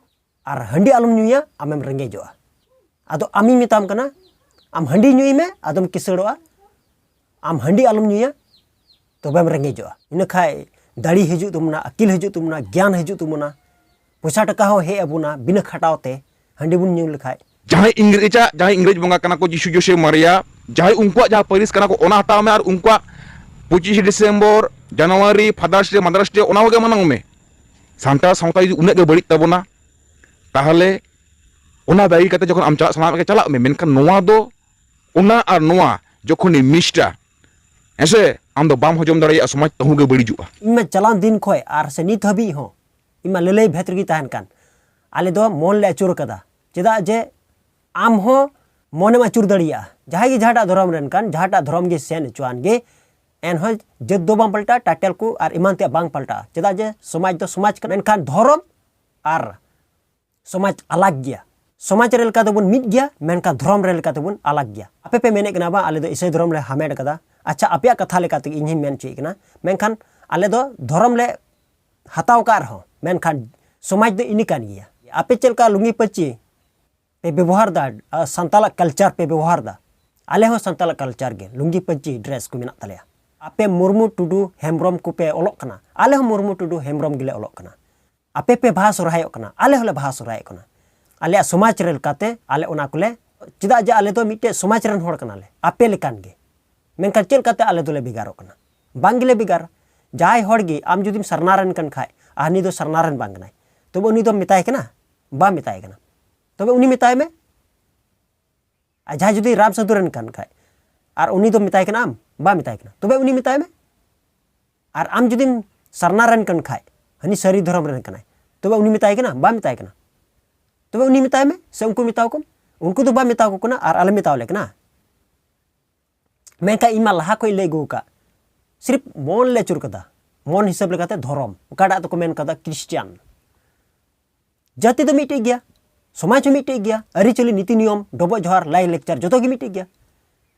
ᱟᱨ ᱦᱟᱺᱰᱤ ᱟᱞᱚᱢ ᱧᱩᱭᱟ, ᱟᱢᱮᱢ ᱨᱮᱸᱜᱮᱡᱚᱜᱼᱟ᱾ ᱟᱫᱚ ᱟᱢᱤᱧ ᱢᱮᱛᱟᱢ ᱠᱟᱱᱟ, ᱟᱢ ᱦᱟᱺᱰᱤ ᱧᱩᱭ ᱢᱮ, ᱟᱫᱚᱢ ᱠᱤᱥᱟᱹᱬᱚᱜᱼᱟ᱾ ᱟᱢ ᱦᱟᱺᱰᱤ ᱟᱞᱚᱢ ᱧᱩᱭᱟ, ᱛᱚᱵᱮᱢ ᱨᱮᱸᱜᱮᱡᱚᱜᱼᱟ᱾ ᱤᱱᱟᱹ ᱠᱷᱟᱡ ᱫᱟᱲᱮ ᱦᱤᱡᱩᱜ ᱛᱟᱵᱚᱱᱟ, ᱟᱹᱠᱤᱞ ᱦᱤᱡᱩᱜ ᱛᱟᱵᱚᱱᱟ, ᱜᱮᱭᱟᱱ ᱦᱤᱡᱩᱜ ᱛᱟᱵᱚᱱᱟ, ᱯᱚᱭᱥᱟ ᱴᱟᱠᱟ ᱦᱚᱸ ᱦᱮᱡ ᱟᱵᱚᱱᱟ ᱵᱤᱱᱟᱹ ᱠᱷᱟᱴᱟᱣ ᱛᱮ, ᱦᱟᱺᱰᱤ ᱵᱚᱱ ᱧᱩ ᱞᱮᱠᱷᱟᱡ᱾ ᱡᱟᱦᱟᱸᱭ ᱤᱝᱨᱮᱡᱟᱜ, ᱡᱟᱦᱟᱸᱭ ᱤᱝᱨᱮᱡᱽ ᱵᱚᱸᱜᱟ ᱠᱟᱱᱟ ᱠᱚ, ᱡᱤᱥᱩ ᱡᱳᱥᱮ ᱢᱟᱨᱤᱭᱟ, ᱡᱟᱦᱟᱸᱭ ᱩᱱᱠᱩᱣᱟᱜ ᱡᱟᱦᱟᱸ ᱯᱟᱹᱨᱤᱥ ᱠᱟᱱᱟ ᱠᱚ, ᱚᱱᱟ ᱦᱟᱛᱟᱣ ᱢᱮ, ᱟᱨ ᱩᱱᱠᱩᱣᱟᱜ ᱯᱚᱸᱪᱤᱥᱮ ᱰᱤᱥᱮᱢᱵᱚᱨ, ᱡᱟᱱᱩᱣᱟᱨᱤ, ᱯᱷᱟᱫᱟᱨᱥ ᱰᱮ, ᱢᱟᱫᱟᱨᱥ ᱰᱮ, ᱚᱱᱟ ᱠᱚᱜᱮ ᱢᱟᱱᱟᱣ ᱢᱮ᱾ ᱥᱟᱱᱛᱟᱲ ᱥᱟᱶᱛᱟ ᱡᱩᱫᱤ ᱩᱱᱟᱹᱜ ᱜᱮ ᱵᱟᱹᱲᱤᱡ ᱛᱟᱵᱚᱱᱟ, ᱛᱟᱦᱚᱞᱮ ᱚᱱᱟ ᱵᱟᱹᱜᱤ ᱠᱟᱛᱮ ᱡᱚᱠᱷᱚᱱ ᱟᱢ ᱪᱟᱞᱟᱜ ᱥᱟᱱᱟᱭᱮᱫ ᱢᱮᱭᱟ, ᱪᱟᱞᱟᱜ ᱢᱮ, ᱢᱮᱱᱠᱷᱟᱱ ᱱᱚᱣᱟ ᱫᱚ, ᱚᱱᱟ ᱟᱨ ᱱᱚᱣᱟ ᱡᱚᱠᱷᱚᱱ ᱢᱤᱥᱴᱟ ᱦᱮᱸᱥᱮ? ᱟᱢ ᱫᱚ ᱵᱟᱢ ᱦᱚᱡᱚᱢ ᱫᱟᱲᱮᱭᱟᱜᱼᱟ, ᱥᱚᱢᱟᱡᱽ ᱛᱟᱹᱦᱩ ᱜᱮ ᱵᱟᱹᱲᱤᱡᱚᱜᱼᱟ᱾ ᱤᱧ ᱢᱟ ᱪᱟᱞᱟᱣ ᱫᱤᱱ ᱠᱷᱚᱱ ᱟᱨ ᱥᱮ ᱱᱤᱛ ᱦᱟᱹᱵᱤᱡ ᱦᱚᱸ ᱤᱧ ᱢᱟ ᱞᱟᱹᱞᱟᱹᱭ ᱵᱷᱮᱫ ᱨᱮᱜᱮ ᱛᱟᱦᱮᱱ ᱠᱟᱱ᱾ ᱟᱞᱮ ᱫᱚ ᱢᱚᱱ ᱞᱮ ᱟᱹᱪᱩᱨ ᱠᱟᱫᱟ᱾ ᱪᱮᱫᱟᱜ ᱡᱮ ᱟᱢ ᱦᱚᱸ ᱢᱚᱱᱮᱢ ᱟᱹᱪᱩᱨ ᱫᱟᱲᱮᱭᱟᱜᱼᱟ᱾ ᱡᱟᱦᱟᱸᱭ ᱜᱮ ᱡᱟᱦᱟᱸᱴᱟᱜ ᱫᱷᱚᱨᱚᱢ ᱨᱮᱱ ᱠᱟᱱ, ᱡᱟᱦᱟᱸᱴᱟᱜ ᱫᱷᱚᱨᱚᱢ ᱜᱮ ᱥᱮᱱ ᱦᱚᱪᱚᱣᱟᱱ ᱜᱮ, ᱮᱱᱦᱚᱸ ᱡᱟᱹᱛ ᱫᱚ ᱵᱟᱝ ᱯᱟᱞᱴᱟᱜᱼᱟ, ᱴᱟᱭᱴᱮᱞ ᱠᱚ ᱟᱨ ᱮᱢᱟᱱ ᱛᱮᱭᱟᱜ ᱵᱟᱝ ᱯᱟᱞᱴᱟᱜᱼᱟ᱾ ᱪᱮᱫᱟᱜ ᱡᱮ ᱥᱚᱢᱟᱡᱽ ᱫᱚ ᱥᱚᱢᱟᱡᱽ ᱠᱟᱱᱟ, ᱢᱮᱱᱠᱷᱟᱱ ᱫᱷᱚᱨᱚᱢ ᱟᱨ ᱥᱚᱢᱟᱡᱽ ᱟᱞᱟᱜᱽ ᱜᱮᱭᱟ᱾ ᱥᱚᱢᱟᱡᱽ ᱨᱮ ᱞᱮᱠᱟ ᱛᱮᱵᱚᱱ ᱢᱤᱫ ᱜᱮᱭᱟ, ᱢᱮᱱᱠᱷᱟᱱ ᱫᱷᱚᱨᱚᱢ ᱨᱮ ᱞᱮᱠᱟ ᱛᱮᱵᱚᱱ ᱟᱞᱟᱜᱽ ᱜᱮᱭᱟ᱾ ᱟᱯᱮ ᱯᱮ ᱢᱮᱱᱮᱫ ᱠᱟᱱᱟ, "ᱵᱟᱝ, ᱟᱞᱮ ᱫᱚ ᱤᱥᱟᱹᱭ ᱫᱷᱚᱨᱚᱢ ᱞᱮ ᱦᱟᱢᱮᱴ ᱠᱟᱫᱟ᱾" ᱟᱪᱪᱷᱟ, ᱟᱯᱮᱭᱟᱜ ᱠᱟᱛᱷᱟ ᱞᱮᱠᱟ ᱛᱮᱜᱮ ᱤᱧ ᱦᱚᱧ ᱢᱮᱱ ᱦᱚᱪᱚᱭᱮᱫ ᱠᱟᱱᱟ, ᱢᱮᱱᱠᱷᱟᱱ ᱟᱞᱮ ᱫᱚ ᱫᱷᱚᱨᱚᱢ ᱞᱮ ᱦᱟᱛᱟᱣ ᱠᱟᱜ ᱨᱮᱦᱚᱸ, ᱢᱮᱱᱠᱷᱟᱱ ᱥᱚᱢᱟᱡᱽ ᱫᱚ ᱤᱱᱟᱹ ᱠᱟᱱ ᱜᱮᱭᱟ᱾ ᱟᱯᱮ ᱪᱮᱫ ᱞᱮᱠᱟ ᱞᱩᱝᱜᱤ ᱯᱟᱹᱧᱪᱤ ᱯᱮ ᱵᱮᱵᱚᱦᱟᱨ ᱫᱟ, ᱟᱨ ᱥᱟᱱᱛᱟᱞᱟᱜ ᱠᱟᱞᱪᱟᱨ ᱯᱮ ᱵᱮᱵᱚᱦᱟᱨ ᱫᱟ, ᱟᱞᱮ ᱦᱚᱸ ᱥᱟᱱᱛᱟᱞᱟᱜ ᱠᱟᱞᱪᱟᱨ ᱜᱮ, ᱞᱩᱝᱜᱤ ᱯᱟᱹᱧᱪᱤ ᱰᱨᱮᱥ ᱠᱚ ᱢᱮᱱᱟᱜ ᱛᱟᱞᱮᱭᱟ᱾ ᱟᱯᱮ ᱢᱩᱨᱢᱩ, ᱴᱩᱰᱩ, ᱦᱮᱢᱵᱨᱚᱢ ᱠᱚᱯᱮ ᱚᱞᱚᱜ ᱠᱟᱱᱟ, ᱟᱞᱮ ᱦᱚᱸ ᱢᱩᱨᱢᱩ, ᱴᱩᱰᱩ, ᱦᱮᱢᱵᱨᱚᱢ ᱜᱮᱞᱮ ᱚᱞᱚᱜ ᱠᱟᱱᱟ᱾ ᱟᱯᱮ ᱯᱮ ᱵᱟᱦᱟ ᱥᱚᱨᱦᱟᱭᱚᱜ ᱠᱟᱱᱟ, ᱟᱞᱮ ᱦᱚᱸᱞᱮ ᱵᱟᱦᱟ ᱥᱚᱨᱦᱟᱭᱚᱜ ᱠᱟᱱᱟ᱾ ᱟᱞᱮᱭᱟᱜ ᱥᱚᱢᱟᱡᱽ ᱨᱮ ᱞᱮᱠᱟᱛᱮ ᱟᱞᱮ ᱚᱱᱟ ᱠᱚᱞᱮ, ᱪᱮᱫᱟᱜ ᱡᱮ ᱟᱞᱮ ᱫᱚ ᱢᱤᱫᱴᱮᱡ ᱥᱚᱢᱟᱡᱽ ᱨᱮᱱ ᱦᱚᱲ ᱠᱟᱱᱟᱞᱮ, ᱟᱯᱮ ᱞᱮᱠᱟᱱ ᱜᱮ᱾ ᱢᱮᱱᱠᱷᱟᱱ ᱪᱮᱫ ᱞᱮᱠᱟᱛᱮ ᱟᱞᱮ ᱫᱚᱞᱮ ᱵᱷᱮᱜᱟᱨᱚᱜ ᱠᱟᱱᱟ? ᱵᱟᱝ ᱜᱮᱞᱮ ᱵᱷᱮᱜᱟᱨ᱾ ᱡᱟᱦᱟᱸᱭ ᱦᱚᱲ ᱜᱮ, ᱟᱢ ᱡᱩᱫᱤᱢ ᱥᱟᱨᱱᱟ ᱨᱮᱱ ᱠᱟᱱ ᱠᱷᱟᱡ, ᱟᱨ ᱦᱟᱹᱱᱤ ᱫᱚ ᱥᱟᱨᱱᱟ ᱨᱮᱱ ᱵᱟᱝ ᱠᱟᱱᱟᱭ, ᱛᱚᱵᱮ ᱩᱱᱤ ᱫᱚᱢ ᱢᱮᱛᱟᱭ ᱠᱟᱱᱟ? ᱵᱟᱢ ᱢᱮᱛᱟᱭ ᱠᱟᱱᱟ᱾ ᱛᱚᱵᱮ ᱩᱱᱤ ᱢᱮᱛᱟᱭ ᱢᱮ, ᱟᱨ ᱡᱟᱦᱟᱸᱭ ᱡᱩᱫᱤ ᱨᱟᱢ ᱥᱟᱹᱫᱷᱩ ᱨᱮᱱ ᱠᱟᱱ ᱠᱷᱟᱡ, ᱟᱨ ᱩᱱᱤ ᱫᱚᱢ ᱢᱮᱛᱟᱭ ᱠᱟᱱᱟ? ᱟᱢ ᱵᱟᱢ ᱢᱮᱛᱟᱭ ᱠᱟᱱᱟ᱾ ᱛᱚᱵᱮ ᱩᱱᱤ ᱢᱮᱛᱟᱭ ᱢᱮ᱾ ᱟᱨ ᱟᱢ ᱡᱩᱫᱤᱢ ᱥᱟᱨᱱᱟ ᱨᱮᱱ ᱠᱟᱱ ᱠᱷᱟᱡ, ᱦᱟᱹᱱᱤ ᱥᱟᱹᱨᱤ ᱫᱷᱚᱨᱚᱢ ᱨᱮᱱ ᱠᱟᱱᱟᱭ, ᱛᱚᱵᱮ ᱩᱱᱤ ᱢᱮᱛᱟᱭ ᱠᱟᱱᱟ? ᱵᱟᱢ ᱢᱮᱛᱟᱭ ᱠᱟᱱᱟ᱾ ᱛᱚᱵᱮ ᱩᱱᱤ ᱢᱮᱛᱟᱭ ᱢᱮ, ᱥᱮ ᱩᱱᱠᱩ ᱢᱮᱛᱟᱣ ᱠᱚᱢ, ᱩᱱᱠᱩ ᱫᱚ ᱵᱟᱢ ᱢᱮᱛᱟᱣ ᱠᱚ ᱠᱟᱱᱟ ᱟᱨ ᱟᱞᱮ ᱢᱮᱛᱟᱣ ᱞᱮ ᱠᱟᱱᱟ᱾ ᱢᱮᱱᱠᱷᱟᱱ ᱤᱧ ᱢᱟ ᱞᱟᱦᱟ ᱠᱷᱚᱡ ᱞᱟᱹᱭ ᱟᱹᱜᱩ ᱟᱠᱟᱫ, ᱥᱤᱨᱯ ᱢᱚᱱ ᱞᱮ ᱟᱹᱪᱩᱨ ᱠᱟᱫᱟ, ᱢᱚᱱ ᱦᱤᱥᱟᱹᱵ ᱞᱮᱠᱟᱛᱮ ᱫᱷᱚᱨᱚᱢ, ᱚᱠᱟᱴᱟᱜ ᱫᱚᱠᱚ ᱢᱮᱱ ᱠᱟᱫᱟ ᱠᱷᱨᱤᱥᱴᱤᱭᱟᱱ᱾ ᱡᱟᱹᱛᱤ ᱫᱚ ᱢᱤᱫᱴᱮᱡ ᱜᱮᱭᱟ, ᱥᱚᱢᱟᱡᱽ ᱦᱚᱸ ᱢᱤᱫᱴᱮᱡ ᱜᱮᱭᱟ, ᱟᱹᱨᱤᱪᱟᱹᱞᱤ, ᱱᱤᱛᱤ ᱱᱤᱭᱚᱢ, ᱰᱚᱵᱚᱜ ᱡᱚᱦᱟᱨ, ᱞᱟᱭ ᱞᱮᱠᱪᱟᱨ, ᱡᱚᱛᱚ ᱜᱮ ᱢᱤᱫᱴᱮᱡ ᱜᱮᱭᱟ᱾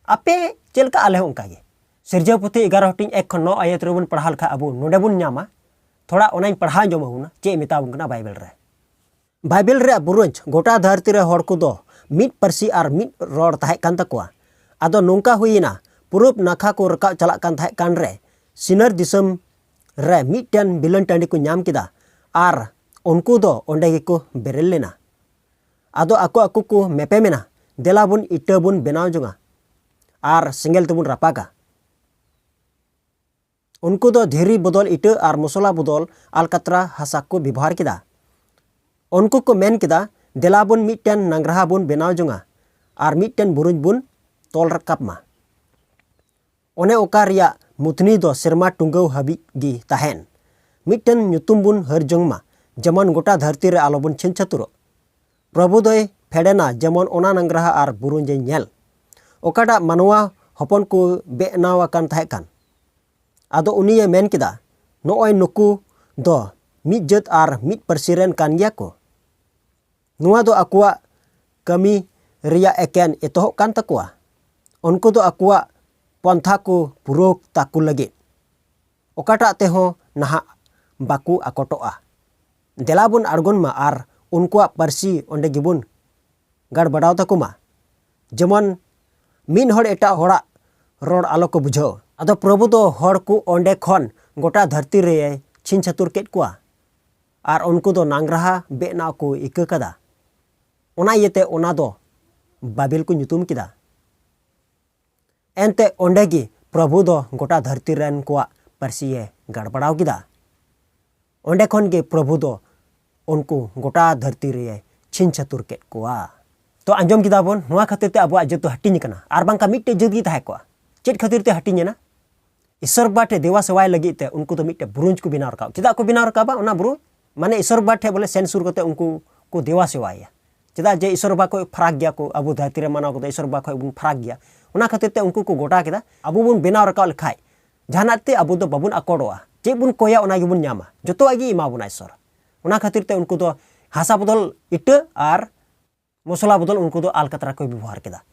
ᱟᱯᱮ ᱪᱮᱫ ᱞᱮᱠᱟ, ᱟᱞᱮ ᱦᱚᱸ ᱚᱱᱠᱟ ᱜᱮ᱾ ᱥᱤᱨᱡᱟᱹᱣ ᱯᱩᱛᱷᱤ ᱮᱜᱟᱨᱚ ᱦᱟᱹᱴᱤᱧ ᱮᱠ ᱠᱷᱚᱱ ᱱᱚ ᱟᱭᱟᱛ ᱨᱮᱵᱚᱱ ᱯᱟᱲᱦᱟᱣ ᱞᱮᱠᱷᱟᱡ ᱟᱵᱚ ᱱᱚᱰᱮ ᱵᱚᱱ ᱧᱟᱢᱟ᱾ ᱛᱷᱚᱲᱟ ᱚᱱᱟᱧ ᱯᱟᱲᱦᱟᱣ ᱟᱸᱡᱚᱢ ᱟᱵᱚᱱᱟ, ᱪᱮᱫ ᱮ ᱢᱮᱛᱟ ᱵᱚᱱ ᱠᱟᱱᱟ ᱵᱟᱭᱵᱮᱞ ᱨᱮ᱾ ᱵᱟᱭᱵᱮᱞ ᱨᱮᱭᱟᱜ ᱵᱩᱨᱩᱧᱡ ᱜᱚᱴᱟ ᱫᱷᱟᱹᱨᱛᱤ ᱨᱮ ᱦᱚᱲ ᱠᱚᱫᱚ ᱢᱤᱫ ᱯᱟᱹᱨᱥᱤ ᱟᱨ ᱢᱤᱫ ᱨᱚᱲ ᱛᱟᱦᱮᱸ ᱠᱟᱱ ᱛᱟᱠᱚᱣᱟ᱾ ᱟᱫᱚ ᱱᱚᱝᱠᱟ ᱦᱩᱭᱮᱱᱟ, ᱯᱩᱨᱩᱵ ᱱᱟᱠᱷᱟ ᱠᱚ ᱨᱟᱠᱟᱵ ᱪᱟᱞᱟᱜ ᱠᱟᱱ ᱛᱟᱦᱮᱸ ᱠᱟᱱ ᱨᱮ, ᱥᱤᱱᱟᱹᱨ ᱫᱤᱥᱚᱢ ᱨᱮ ᱢᱤᱫᱴᱮᱱ ᱵᱤᱞᱟᱹᱱ ᱴᱟᱺᱰᱤ ᱠᱚ ᱧᱟᱢ ᱠᱮᱫᱟ ᱟᱨ ᱩᱱᱠᱩ ᱫᱚ ᱚᱸᱰᱮ ᱜᱮᱠᱚ ᱵᱮᱨᱮᱞ ᱞᱮᱱᱟ᱾ ᱟᱫᱚ ᱟᱠᱚ ᱟᱠᱚ ᱠᱚ ᱢᱮᱯᱮᱢᱮᱱᱟ, "ᱫᱮᱞᱟ ᱵᱚᱱ ᱤᱴᱟᱹ ᱵᱚᱱ ᱵᱮᱱᱟᱣ ᱡᱚᱝᱟ ᱟᱨ ᱥᱮᱸᱜᱮᱞ ᱛᱮᱵᱚᱱ ᱨᱟᱯᱟᱜᱟ᱾" ᱩᱱᱠᱩ ᱫᱚ ᱫᱷᱤᱨᱤ ᱵᱚᱫᱚᱞ ᱤᱴᱟᱹ ᱟᱨ ᱢᱚᱥᱞᱟ ᱵᱚᱫᱚᱞ ᱟᱞᱠᱟᱛᱨᱟ ᱦᱟᱥᱟ ᱠᱚ ᱵᱮᱵᱚᱦᱟᱨ ᱠᱮᱫᱟ᱾ ᱩᱱᱠᱩ ᱠᱚ ᱢᱮᱱ ᱠᱮᱫᱟ, "ᱫᱮᱞᱟ ᱵᱚᱱ ᱢᱤᱫᱴᱮᱱ ᱱᱟᱝᱜᱽᱨᱟᱦᱟ ᱵᱚᱱ ᱵᱮᱱᱟᱣ ᱡᱚᱝᱟ ᱟᱨ ᱢᱤᱫᱴᱮᱱ ᱵᱩᱨᱩᱡ ᱵᱚᱱ ᱛᱚᱞ ᱨᱟᱠᱟᱵ ᱢᱟ᱾" ᱚᱱᱮ ᱚᱠᱟ ᱨᱮᱭᱟᱜ ᱢᱩᱛᱱᱤ ᱫᱚ ᱥᱮᱨᱢᱟ ᱴᱩᱸᱜᱟᱹᱣ ᱦᱟᱹᱵᱤᱡ ᱜᱮ ᱛᱟᱦᱮᱱ᱾ ᱢᱤᱫᱴᱮᱱ ᱧᱩᱛᱩᱢ ᱵᱚᱱ ᱦᱟᱹᱨ ᱡᱚᱝ ᱢᱟ, ᱡᱮᱢᱚᱱ ᱜᱚᱴᱟ ᱫᱷᱟᱹᱨᱛᱤ ᱨᱮ ᱟᱞᱚᱵᱚᱱ ᱪᱷᱤᱝ ᱪᱷᱟᱹᱛᱩᱨᱚᱜ᱾ ᱯᱨᱚᱵᱷᱩ ᱫᱚᱭ ᱯᱷᱮᱰᱮᱱᱟ, ᱡᱮᱢᱚᱱ ᱚᱱᱟ ᱱᱟᱝᱜᱽᱨᱟᱦᱟ ᱟᱨ ᱵᱩᱨᱩᱧ ᱧᱮᱞ, ᱚᱠᱟᱴᱟᱜ ᱢᱟᱱᱣᱟ ᱦᱚᱯᱚᱱ ᱠᱚ ᱵᱮᱱᱟᱣ ᱟᱠᱟᱱ ᱛᱟᱦᱮᱸ ᱠᱟᱱ᱾ ᱟᱫᱚ ᱩᱱᱤᱭᱮ ᱢᱮᱱ ᱠᱮᱫᱟ, ᱱᱚᱜᱼᱚᱭ ᱱᱩᱠᱩ ᱫᱚ ᱢᱤᱫ ᱡᱟᱹᱛ ᱟᱨ ᱢᱤᱫ ᱯᱟᱹᱨᱥᱤ ᱨᱮᱱ ᱠᱟᱱ ᱜᱮᱭᱟ ᱠᱚ᱾ ᱱᱚᱣᱟ ᱫᱚ ᱟᱠᱚᱣᱟᱜ ᱠᱟᱹᱢᱤ ᱨᱮᱭᱟᱜ ᱮᱠᱮᱱ ᱮᱛᱚᱦᱚᱵ ᱠᱟᱱ ᱛᱟᱠᱚᱣᱟ᱾ ᱩᱱᱠᱩ ᱫᱚ ᱟᱠᱚᱣᱟᱜ ᱯᱟᱱᱛᱷᱟ ᱠᱚ ᱯᱩᱨᱟᱹᱣ ᱛᱟᱠᱚ ᱞᱟᱹᱜᱤᱫ ᱚᱠᱟᱴᱟᱜ ᱛᱮᱦᱚᱸ ᱱᱟᱦᱟᱜ ᱵᱟᱠᱚ ᱟᱠᱚᱴᱚᱜᱼᱟ᱾ ᱫᱮᱞᱟ ᱵᱚᱱ ᱟᱬᱜᱚᱱ ᱢᱟ ᱟᱨ ᱩᱱᱠᱩᱣᱟᱜ ᱯᱟᱹᱨᱥᱤ ᱚᱸᱰᱮ ᱜᱮᱵᱚᱱ ᱜᱟᱲᱵᱟᱲᱟᱣ ᱛᱟᱠᱚ ᱢᱟ, ᱡᱮᱢᱚᱱ ᱢᱤᱫ ᱦᱚᱲ ᱮᱴᱟᱜ ᱦᱚᱲᱟᱜ ᱨᱚᱲ ᱟᱞᱚ ᱠᱚ ᱵᱩᱡᱷᱟᱹᱣ᱾ ᱟᱫᱚ ᱯᱨᱚᱵᱷᱩ ᱫᱚ ᱦᱚᱲ ᱠᱚ ᱚᱸᱰᱮ ᱠᱷᱚᱱ ᱜᱚᱴᱟ ᱫᱷᱟᱹᱨᱛᱤ ᱨᱮᱭ ᱪᱷᱤᱝ ᱪᱷᱟᱹᱛᱩᱨ ᱠᱮᱫ ᱠᱚᱣᱟ, ᱟᱨ ᱩᱱᱠᱩ ᱫᱚ ᱱᱟᱝᱜᱽᱨᱟᱦᱟ ᱵᱮᱱᱟᱣ ᱠᱚ ᱤᱠᱟᱹ ᱠᱟᱫᱟ᱾ ᱚᱱᱟ ᱤᱭᱟᱹᱛᱮ ᱚᱱᱟ ᱫᱚ ᱵᱟᱵᱮᱞ ᱠᱚ ᱧᱩᱛᱩᱢ ᱠᱮᱫᱟ᱾ ᱮᱱᱛᱮ ᱚᱸᱰᱮ ᱜᱮ ᱯᱨᱚᱵᱷᱩ ᱫᱚ ᱜᱚᱴᱟ ᱫᱷᱟᱹᱨᱛᱤ ᱨᱮᱱ ᱠᱚᱣᱟᱜ ᱯᱟᱹᱨᱥᱤᱭᱮ ᱜᱟᱲᱵᱟᱲᱟᱣ ᱠᱮᱫᱟ᱾ ᱚᱸᱰᱮ ᱠᱷᱚᱱ ᱜᱮ ᱯᱨᱚᱵᱷᱩ ᱫᱚ ᱩᱱᱠᱩ ᱜᱚᱴᱟ ᱫᱷᱟᱹᱨᱛᱤ ᱨᱮᱭ ᱪᱷᱤᱝ ᱪᱷᱟᱹᱛᱩᱨ ᱠᱮᱫ ᱠᱚᱣᱟ᱾ ᱛᱚ ᱟᱸᱡᱚᱢ ᱠᱮᱫᱟ ᱵᱚᱱ, ᱱᱚᱣᱟ ᱠᱷᱟᱹᱛᱤᱨ ᱛᱮ ᱟᱵᱚᱣᱟᱜ ᱡᱟᱹᱛ ᱫᱚ ᱦᱟᱹᱴᱤᱧ ᱟᱠᱟᱱᱟ, ᱟᱨ ᱵᱟᱝᱠᱷᱟᱱ ᱢᱤᱫᱴᱮᱡ ᱡᱟᱹᱛ ᱜᱮ ᱛᱟᱦᱮᱸ ᱠᱚᱜᱼᱟ᱾ ᱪᱮᱫ ᱠᱷᱟᱹᱛᱤᱨ ᱛᱮ ᱦᱟᱹᱴᱤᱧ ᱮᱱᱟ? ᱤᱥᱚᱨ ᱵᱟᱵᱟ ᱴᱷᱮᱱ ᱫᱮᱣᱟ ᱥᱮᱣᱟᱭ ᱞᱟᱹᱜᱤᱫ ᱛᱮ ᱩᱱᱠᱩ ᱫᱚ ᱢᱤᱫᱴᱮᱡ ᱵᱩᱨᱩᱧᱡᱽ ᱠᱚ ᱵᱮᱱᱟᱣ ᱨᱟᱠᱟᱵ᱾ ᱪᱮᱫᱟᱜ ᱠᱚ ᱵᱮᱱᱟᱣ ᱨᱟᱠᱟᱵᱟ ᱚᱱᱟ ᱵᱩᱨᱩ? ᱢᱟᱱᱮ ᱤᱥᱚᱨ ᱵᱟᱵᱟ ᱴᱷᱮᱱ ᱵᱚᱞᱮ ᱥᱮᱱ ᱥᱩᱨ ᱠᱟᱛᱮ ᱩᱱᱠᱩ ᱠᱚ ᱫᱮᱣᱟ ᱥᱮᱣᱟᱭᱟ᱾ ᱪᱮᱫᱟᱜ ᱡᱮ ᱤᱥᱚᱨ ᱵᱟᱵᱟ ᱠᱷᱚᱱ ᱯᱷᱟᱨᱟᱠ ᱜᱮᱭᱟ ᱠᱚ, ᱟᱵᱚ ᱫᱷᱟᱹᱨᱛᱤ ᱨᱮ ᱢᱟᱱᱟᱣ ᱠᱚᱫᱚ ᱤᱥᱚᱨ ᱵᱟᱵᱟ ᱠᱷᱚᱱ ᱵᱚᱱ ᱯᱷᱟᱨᱟᱠ ᱜᱮᱭᱟ᱾ ᱚᱱᱟ ᱠᱷᱟᱹᱛᱤᱨ ᱛᱮ ᱩᱱᱠᱩ ᱠᱚ ᱜᱚᱴᱟ ᱠᱮᱫᱟ, ᱟᱵᱚ ᱵᱚᱱ ᱵᱮᱱᱟᱣ ᱨᱟᱠᱟᱵ ᱞᱮᱠᱷᱟᱡ ᱡᱟᱦᱟᱱᱟᱜ ᱛᱮ ᱟᱵᱚ ᱫᱚ ᱵᱟᱵᱚᱱ ᱟᱠᱚᱴᱚᱜᱼᱟ᱾ ᱪᱮᱫ ᱵᱚᱱ ᱠᱚᱭᱟ ᱚᱱᱟ ᱜᱮᱵᱚᱱ ᱧᱟᱢᱟ, ᱡᱚᱛᱚᱣᱟᱜ ᱜᱮ ᱮᱢᱟ ᱵᱚᱱᱟ ᱤᱥᱚᱨ᱾ ᱚᱱᱟ ᱠᱷᱟᱹᱛᱤᱨ ᱛᱮ ᱩᱱᱠᱩ ᱫᱚ ᱦᱟᱥᱟ ᱵᱚᱫᱚᱞ ᱤᱴᱟᱹ ᱟᱨ ᱢᱚᱥᱞᱟ ᱵᱚᱫᱚᱞ ᱩᱱᱠᱩ ᱫᱚ ᱟᱞᱠᱟᱛᱨᱟ ᱠᱚ ᱵᱮᱵᱚᱦᱟᱨ ᱠᱮᱫᱟ᱾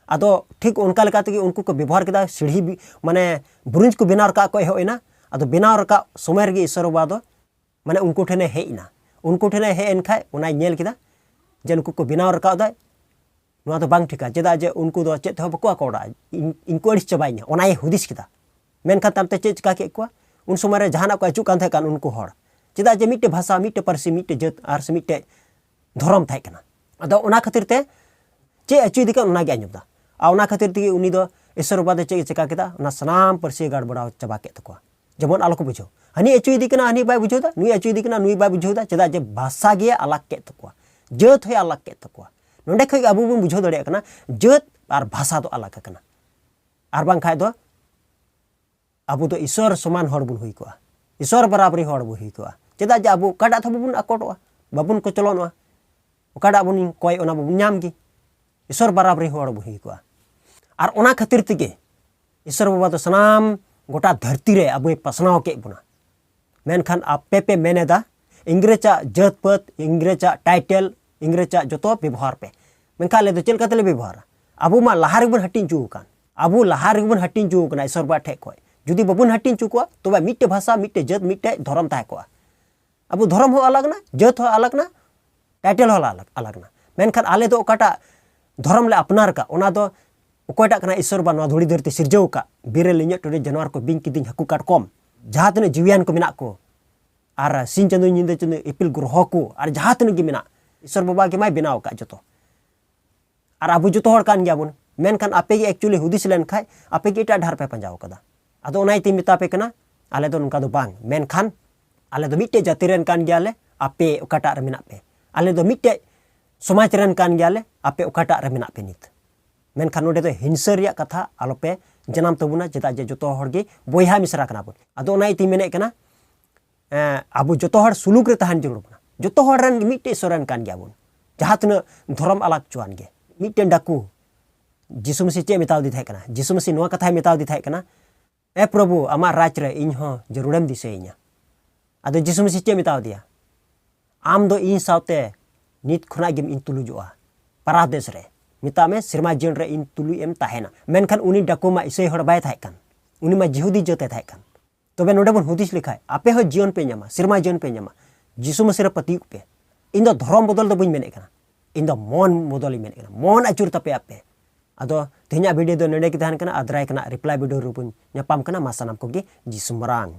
ᱟᱫᱚ ᱴᱷᱤᱠ ᱚᱱᱠᱟ ᱞᱮᱠᱟ ᱛᱮᱜᱮ ᱩᱱᱠᱩ ᱠᱚ ᱵᱮᱵᱚᱦᱟᱨ ᱠᱮᱫᱟ, ᱥᱤᱲᱦᱤ ᱵᱤ-, ᱢᱟᱱᱮ ᱵᱩᱨᱩᱧᱡᱽ ᱠᱚ ᱵᱮᱱᱟᱣ ᱨᱟᱠᱟᱵ ᱠᱚ ᱮᱦᱚᱵ ᱮᱱᱟ᱾ ᱟᱫᱚ ᱵᱮᱱᱟᱣ ᱨᱟᱠᱟᱵ ᱥᱚᱢᱚᱭ ᱨᱮᱜᱮ ᱤᱥᱚᱨ ᱵᱟᱵᱟ ᱫᱚ, ᱢᱟᱱᱮ ᱩᱱᱠᱩ ᱴᱷᱮᱱᱮ ᱦᱮᱡ ᱮᱱᱟ᱾ ᱩᱱᱠᱩ ᱴᱷᱮᱱᱮ ᱦᱮᱡ ᱮᱱ ᱠᱷᱟᱡ ᱚᱱᱟᱭ ᱧᱮᱞ ᱠᱮᱫᱟ ᱡᱮ ᱱᱩᱠᱩ ᱠᱚ ᱵᱮᱱᱟᱣ ᱨᱟᱠᱟᱵ ᱮᱫᱟ, ᱱᱚᱣᱟ ᱫᱚ ᱵᱟᱝ ᱴᱷᱤᱠᱟ, ᱪᱮᱫᱟᱜ ᱡᱮ ᱩᱱᱠᱩ ᱫᱚ ᱪᱮᱫ ᱛᱮᱦᱚᱸ ᱵᱟᱠᱚ ᱟᱠᱚᱴᱟ, ᱤᱧ, ᱤᱧ ᱠᱚ ᱟᱹᱲᱤᱥ ᱪᱟᱵᱟᱭᱤᱧᱟ, ᱚᱱᱟᱭ ᱦᱩᱫᱤᱥ ᱠᱮᱫᱟ᱾ ᱢᱮᱱᱠᱷᱟᱱ ᱛᱟᱭᱚᱢ ᱛᱮ ᱪᱮᱫ ᱪᱤᱠᱟ ᱠᱮᱫ ᱠᱚᱣᱟ? ᱩᱱ ᱥᱚᱢᱚᱭ ᱨᱮ ᱡᱟᱦᱟᱱᱟᱜ ᱠᱚ ᱟᱹᱪᱩᱜ ᱠᱟᱱ ᱛᱟᱦᱮᱸ ᱠᱟᱱ ᱩᱱᱠᱩ ᱦᱚᱲ, ᱪᱮᱫᱟᱜ ᱡᱮ ᱢᱤᱫᱴᱮᱡ ᱵᱷᱟᱥᱟ, ᱢᱤᱫᱴᱮᱡ ᱯᱟᱹᱨᱥᱤ, ᱢᱤᱫᱴᱮᱡ ᱡᱟᱹᱛ ᱟᱨ ᱥᱮ ᱢᱤᱫᱴᱮᱡ ᱫᱷᱚᱨᱚᱢ ᱛᱟᱦᱮᱸ ᱠᱟᱱᱟ᱾ ᱟᱫᱚ ᱚᱱᱟ ᱠᱷᱟᱹᱛᱤᱨ ᱛᱮ ᱪᱮᱫ ᱟᱹᱪᱩ ᱤᱫᱤ ᱠᱟᱱ ᱚᱱᱟᱜᱮ ᱟᱸᱡᱚᱢ ᱮᱫᱟ᱾ ᱟᱨ ᱚᱱᱟ ᱠᱷᱟᱹᱛᱤᱨ ᱛᱮᱜᱮ ᱩᱱᱤ ᱫᱚ ᱤᱥᱚᱨ ᱵᱟᱵᱟ ᱫᱚ ᱪᱮᱫ ᱮ ᱪᱤᱠᱟ ᱠᱮᱫᱟ? ᱚᱱᱟ ᱥᱟᱱᱟᱢ ᱯᱟᱹᱨᱥᱤ ᱜᱟᱲᱵᱟᱲᱟᱣ ᱪᱟᱵᱟ ᱠᱮᱫ ᱛᱟᱠᱚᱣᱟ, ᱡᱮᱢᱚᱱ ᱟᱞᱚ ᱠᱚ ᱵᱩᱡᱷᱟᱹᱣ᱾ ᱦᱟᱹᱱᱤ ᱟᱹᱪᱩ ᱤᱫᱤ ᱠᱟᱱᱟ, ᱦᱟᱹᱱᱤ ᱵᱟᱭ ᱵᱩᱡᱷᱟᱹᱣ ᱮᱫᱟ, ᱱᱩᱭ ᱟᱹᱪᱩ ᱤᱫᱤ ᱠᱟᱱᱟ, ᱱᱩᱭ ᱵᱟᱭ ᱵᱩᱡᱷᱟᱹᱣ ᱮᱫᱟ᱾ ᱪᱮᱫᱟᱜ ᱡᱮ ᱵᱷᱟᱥᱟ ᱜᱮ ᱟᱞᱟᱜᱽ ᱠᱮᱫ ᱛᱟᱠᱚᱣᱟ, ᱡᱟᱹᱛ ᱦᱚᱸᱭ ᱟᱞᱟᱜᱽ ᱠᱮᱫ ᱛᱟᱠᱚᱣᱟ᱾ ᱱᱚᱸᱰᱮ ᱠᱷᱚᱡ ᱜᱮ ᱟᱵᱚ ᱵᱚᱱ ᱵᱩᱡᱷᱟᱹᱣ ᱫᱟᱲᱮᱭᱟᱜ ᱠᱟᱱᱟ, ᱡᱟᱹᱛ ᱟᱨ ᱵᱷᱟᱥᱟ ᱫᱚ ᱟᱞᱟᱜᱽ ᱟᱠᱟᱱᱟ᱾ ᱟᱨ ᱵᱟᱝᱠᱷᱟᱡ ᱫᱚ ᱟᱵᱚ ᱫᱚ ᱤᱥᱚᱨ ᱥᱚᱢᱟᱱ ᱦᱚᱲ ᱵᱚᱱ ᱦᱩᱭ ᱠᱚᱜᱼᱟ, ᱤᱥᱚᱨ ᱵᱟᱨᱟᱵᱟᱨᱤ ᱦᱚᱲ ᱵᱚᱱ ᱦᱩᱭ ᱠᱚᱜᱼᱟ᱾ ᱪᱮᱫᱟᱜ ᱡᱮ ᱟᱵᱚ ᱚᱠᱟᱴᱟᱜ ᱛᱮᱦᱚᱸ ᱵᱟᱵᱚᱱ ᱟᱠᱚᱴᱚᱜᱼᱟ, ᱵᱟᱵᱚᱱ ᱠᱚᱪᱞᱚᱱᱚᱜᱼᱟ᱾ ᱚᱠᱟᱴᱟᱜ ᱵᱚᱱ ᱠᱚᱭ, ᱚᱱᱟ ᱵᱚᱱ ᱧᱟᱢ ᱜᱮ᱾ ᱤᱥᱚᱨ ᱵᱟᱨᱟᱵᱟᱨᱤ ᱦᱚᱲ ᱵᱚᱱ ᱦᱩᱭ ᱠᱚᱜᱼᱟ᱾ ᱟᱨ ᱚᱱᱟ ᱠᱷᱟᱹᱛᱤᱨ ᱛᱮᱜᱮ ᱤᱥᱚᱨ ᱵᱟᱵᱟ ᱫᱚ ᱥᱟᱱᱟᱢ ᱜᱚᱴᱟ ᱫᱷᱟᱹᱨᱛᱤ ᱨᱮ ᱟᱵᱚᱭ ᱯᱟᱥᱱᱟᱣ ᱠᱮᱫ ᱵᱚᱱᱟ᱾ ᱢᱮᱱᱠᱷᱟᱱ ᱟᱯᱮ ᱯᱮ ᱢᱮᱱ ᱮᱫᱟ, ᱤᱝᱨᱮᱡᱟᱜ ᱡᱟᱹᱛ ᱯᱟᱹᱛ, ᱤᱝᱨᱮᱡᱟᱜ title, ᱤᱝᱨᱮᱡᱟᱜ ᱡᱚᱛᱚ ᱵᱮᱵᱚᱦᱟᱨ ᱯᱮ᱾ ᱢᱮᱱᱠᱷᱟᱱ ᱟᱞᱮ ᱫᱚ ᱪᱮᱫ ᱞᱮᱠᱟ ᱛᱮᱞᱮ ᱵᱮᱵᱚᱦᱟᱨᱟ? ᱟᱵᱚ ᱢᱟ ᱞᱟᱦᱟ ᱨᱮᱜᱮ ᱵᱚᱱ ᱦᱟᱹᱴᱤᱧ ᱦᱚᱪᱚ ᱟᱠᱟᱱ᱾ ᱟᱵᱚ ᱞᱟᱦᱟ ᱨᱮᱜᱮ ᱵᱚᱱ ᱦᱟᱹᱴᱤᱧ ᱦᱚᱪᱚ ᱟᱠᱟᱱᱟ ᱤᱥᱚᱨ ᱵᱟᱵᱟ ᱴᱷᱮᱡ ᱠᱷᱚᱡ᱾ ᱡᱩᱫᱤ ᱵᱟᱵᱚᱱ ᱦᱟᱹᱴᱤᱧ ᱦᱚᱪᱚ ᱠᱚᱣᱟ, ᱛᱚᱵᱮ ᱢᱤᱫᱴᱮᱡ ᱵᱷᱟᱥᱟ, ᱢᱤᱫᱴᱮᱡ ᱡᱟᱹᱛ, ᱢᱤᱫᱴᱮᱡ ᱫᱷᱚᱨᱚᱢ ᱛᱟᱦᱮᱸ ᱠᱚᱜᱼᱟ᱾ ᱟᱵᱚ ᱫᱷᱚᱨᱚᱢ ᱦᱚᱸ ᱟᱞᱟᱜᱽ ᱮᱱᱟ, ᱡᱟᱹᱛ ᱦᱚᱸ ᱟᱞᱟᱜᱽ ᱮᱱᱟ, title ᱦᱚᱸ ᱟᱞᱟᱜᱽ, ᱟᱞᱟᱜᱽ ᱮᱱᱟ᱾ ᱢᱮᱱᱠᱷᱟᱱ ᱟᱞᱮ ᱫᱚ ᱚᱠᱟᱴᱟᱜ ᱫᱷᱚᱨᱚᱢ ᱞᱮ ᱟᱯᱱᱟᱨ ᱠᱟᱜ, ᱚᱱᱟ ᱫᱚ ᱚᱠᱚᱭᱴᱟᱜ ᱠᱟᱱᱟ ᱤᱥᱚᱨ ᱵᱟ ᱱᱚᱣᱟ ᱫᱷᱩᱲᱤ ᱫᱷᱟᱹᱨᱛᱤ ᱥᱤᱨᱡᱟᱹᱣ ᱟᱠᱟᱫ? ᱵᱤᱨ ᱨᱮ ᱞᱤᱧᱟᱹᱜ ᱴᱩᱰᱤ ᱡᱟᱱᱣᱟᱨ ᱠᱚ, ᱵᱤᱧ ᱠᱤᱫᱤᱧ ᱦᱟᱹᱠᱩ ᱠᱟᱴᱠᱚᱢ, ᱡᱟᱦᱟᱸ ᱛᱤᱱᱟᱹᱜ ᱡᱤᱣᱤᱭᱟᱱ ᱠᱚ ᱢᱮᱱᱟᱜ ᱠᱚ, ᱟᱨ ᱥᱤᱧ ᱪᱟᱸᱫᱚ ᱧᱤᱫᱟᱹ ᱪᱟᱸᱫᱚ ᱤᱯᱤᱞ ᱜᱨᱚᱦᱚ ᱠᱚ, ᱟᱨ ᱡᱟᱦᱟᱸ ᱛᱤᱱᱟᱹᱜ ᱜᱮ ᱢᱮᱱᱟᱜ, ᱤᱥᱚᱨ ᱵᱟᱵᱟ ᱜᱮ ᱢᱟᱭ ᱵᱮᱱᱟᱣ ᱟᱠᱟᱫ ᱡᱚᱛᱚ᱾ ᱟᱨ ᱟᱵᱚ ᱡᱚᱛᱚ ᱦᱚᱲ ᱠᱟᱱ ᱜᱮᱭᱟᱵᱚᱱ᱾ ᱢᱮᱱᱠᱷᱟᱱ ᱟᱯᱮ ᱜᱮ actually ᱦᱩᱫᱤᱥ ᱞᱮᱱᱠᱷᱟᱡ ᱟᱯᱮ ᱜᱮ ᱮᱴᱟᱜ ᱰᱟᱦᱟᱨ ᱯᱮ ᱯᱟᱸᱡᱟ ᱟᱠᱟᱫᱟ᱾ ᱟᱫᱚ ᱚᱱᱟ ᱤᱭᱟᱹᱛᱮᱧ ᱢᱮᱛᱟ ᱯᱮ ᱠᱟᱱᱟ, ᱟᱞᱮ ᱫᱚ ᱱᱚᱝᱠᱟ ᱫᱚ ᱵᱟᱝ᱾ ᱢᱮᱱᱠᱷᱟᱱ ᱟᱞᱮ ᱫᱚ ᱢᱤᱫᱴᱮᱡ ᱡᱟᱹᱛᱤ ᱨᱮᱱ ᱠᱟᱱ ᱜᱮᱭᱟᱞᱮ, ᱟᱯᱮ ᱚᱠᱟᱴᱟᱜ ᱨᱮ ᱢᱮᱱᱟᱜ ᱯᱮ᱾ ᱟᱞᱮ ᱫᱚ ᱢᱤᱫᱴᱮᱡ ᱥᱚᱢᱟᱡᱽ ᱨᱮᱱ ᱠᱟᱱ ᱜᱮᱭᱟᱞᱮ, ᱟᱯᱮ ᱚᱠᱟᱴᱟᱜ ᱨᱮ ᱢᱮᱱᱟᱜ ᱯᱮ ᱱᱤᱛ᱾ ᱢᱮᱱᱠᱷᱟᱱ ᱱᱚᱰᱮ ᱫᱚ ᱦᱤᱝᱥᱟᱹ ᱨᱮᱭᱟᱜ ᱠᱟᱛᱷᱟ ᱟᱞᱚᱯᱮ ᱡᱟᱱᱟᱢ ᱛᱟᱵᱚᱱᱟ, ᱪᱮᱫᱟᱜ ᱡᱮ ᱡᱚᱛᱚ ᱦᱚᱲ ᱜᱮ ᱵᱚᱭᱦᱟ ᱢᱤᱥᱨᱟ ᱠᱟᱱᱟ ᱵᱚᱱ᱾ ᱟᱫᱚ ᱚᱱᱟ ᱤᱭᱟᱹᱛᱮᱧ ᱢᱮᱱᱮᱫ ᱠᱟᱱᱟ, ᱮᱸ, ᱟᱵᱚ ᱡᱚᱛᱚ ᱦᱚᱲ ᱥᱩᱞᱩᱠ ᱨᱮ ᱛᱟᱦᱮᱱ ᱡᱟᱹᱨᱩᱲ ᱵᱚᱱᱟ᱾ ᱡᱚᱛᱚ ᱦᱚᱲ ᱨᱮᱱ ᱜᱮ ᱢᱤᱫᱴᱮᱡ ᱤᱥᱚᱨ ᱨᱮᱱ ᱠᱟᱱ ᱜᱮᱭᱟᱵᱚᱱ, ᱡᱟᱦᱟᱸ ᱛᱤᱱᱟᱹᱜ ᱫᱷᱚᱨᱚᱢ ᱟᱞᱟᱜᱽ ᱪᱚᱣᱟᱱ ᱜᱮ᱾ ᱢᱤᱫᱴᱮᱱ ᱰᱟᱠᱩ ᱡᱤᱥᱩ ᱢᱟᱹᱥᱤ ᱪᱮᱫ ᱮ ᱢᱮᱛᱟᱣ ᱫᱮ ᱛᱟᱦᱮᱸ ᱠᱟᱱᱟ? ᱡᱤᱥᱩ ᱢᱟᱹᱥᱤ ᱱᱚᱣᱟ ᱠᱟᱛᱷᱟᱭ ᱢᱮᱛᱟᱣ ᱫᱮ ᱛᱟᱦᱮᱸ ᱠᱟᱱᱟ, "ᱮ ᱯᱨᱚᱵᱷᱩ, ᱟᱢᱟᱜ ᱨᱟᱡᱽ ᱨᱮ ᱤᱧ ᱦᱚᱸ ᱡᱟᱹᱨᱩᱲᱮᱢ ᱫᱤᱥᱟᱹᱭᱤᱧᱟ?" ᱟᱫᱚ ᱡᱤᱥᱩ ᱢᱟᱹᱥᱤ ᱪᱮᱫ ᱮ ᱢᱮᱛᱟᱣ ᱫᱮᱭᱟ? "ᱟᱢ ᱫᱚ ᱤᱧ ᱥᱟᱶᱛᱮ ᱱᱤᱛ ᱠᱷᱚᱱᱟᱜ ᱜᱮᱢ ᱤᱧ ᱛᱩᱞᱩᱡᱚᱜᱼᱟ, ᱯᱟᱨᱟᱫᱮᱥ ᱨᱮ, ᱢᱮᱛᱟᱜ ᱢᱮ ᱥᱮᱨᱢᱟ ᱡᱤᱭᱚᱱ ᱨᱮ ᱤᱧ ᱛᱩᱞᱩᱡ ᱮᱢ ᱛᱟᱦᱮᱱᱟ᱾" ᱢᱮᱱᱠᱷᱟᱱ ᱩᱱᱤ ᱰᱟᱠᱩ ᱢᱟ ᱤᱥᱟᱹᱭ ᱦᱚᱲ ᱵᱟᱭ ᱛᱟᱦᱮᱸ ᱠᱟᱱ, ᱩᱱᱤ ᱢᱟ ᱡᱤᱦᱩᱫᱤ ᱡᱟᱹᱛ ᱮ ᱛᱟᱦᱮᱸ ᱠᱟᱱ᱾ ᱛᱚᱵᱮ ᱱᱚᱰᱮ ᱵᱚᱱ ᱦᱩᱫᱤᱥ ᱞᱮᱠᱷᱟᱡ, ᱟᱯᱮ ᱦᱚᱸ ᱡᱤᱭᱚᱱ ᱯᱮ ᱧᱟᱢᱟ, ᱥᱮᱨᱢᱟ ᱡᱤᱭᱚᱱ ᱯᱮ ᱧᱟᱢᱟ᱾ ᱡᱤᱥᱩ ᱢᱟᱹᱥᱤ ᱨᱮ ᱯᱟᱹᱛᱭᱟᱹᱜ ᱯᱮ᱾ ᱤᱧ ᱫᱚ ᱫᱷᱚᱨᱚᱢ ᱵᱚᱫᱚᱞ ᱫᱚ ᱵᱟᱹᱧ ᱢᱮᱱᱮᱫ ᱠᱟᱱᱟ, ᱤᱧ ᱫᱚ ᱢᱚᱱ ᱵᱚᱫᱚᱞ ᱤᱧ ᱢᱮᱱᱮᱫ ᱠᱟᱱᱟ᱾ ᱢᱚᱱ ᱟᱹᱪᱩᱨ ᱛᱟᱯᱮ ᱟᱯᱮ᱾ ᱟᱫᱚ ᱛᱮᱦᱮᱧᱟᱜ video ᱫᱚ ᱱᱚᱰᱮ ᱜᱮ ᱛᱟᱦᱮᱱ ᱠᱟᱱᱟ, ᱟᱨ ᱫᱟᱨᱟᱭ ᱠᱟᱱᱟ reply video ᱨᱮᱵᱚᱱ ᱧᱟᱯᱟᱢ ᱠᱟᱱᱟ᱾ ᱢᱟ ᱥᱟᱱᱟᱢ ᱠᱚᱜᱮ ᱡᱤᱥᱩ ᱢᱟᱨᱟᱝ᱾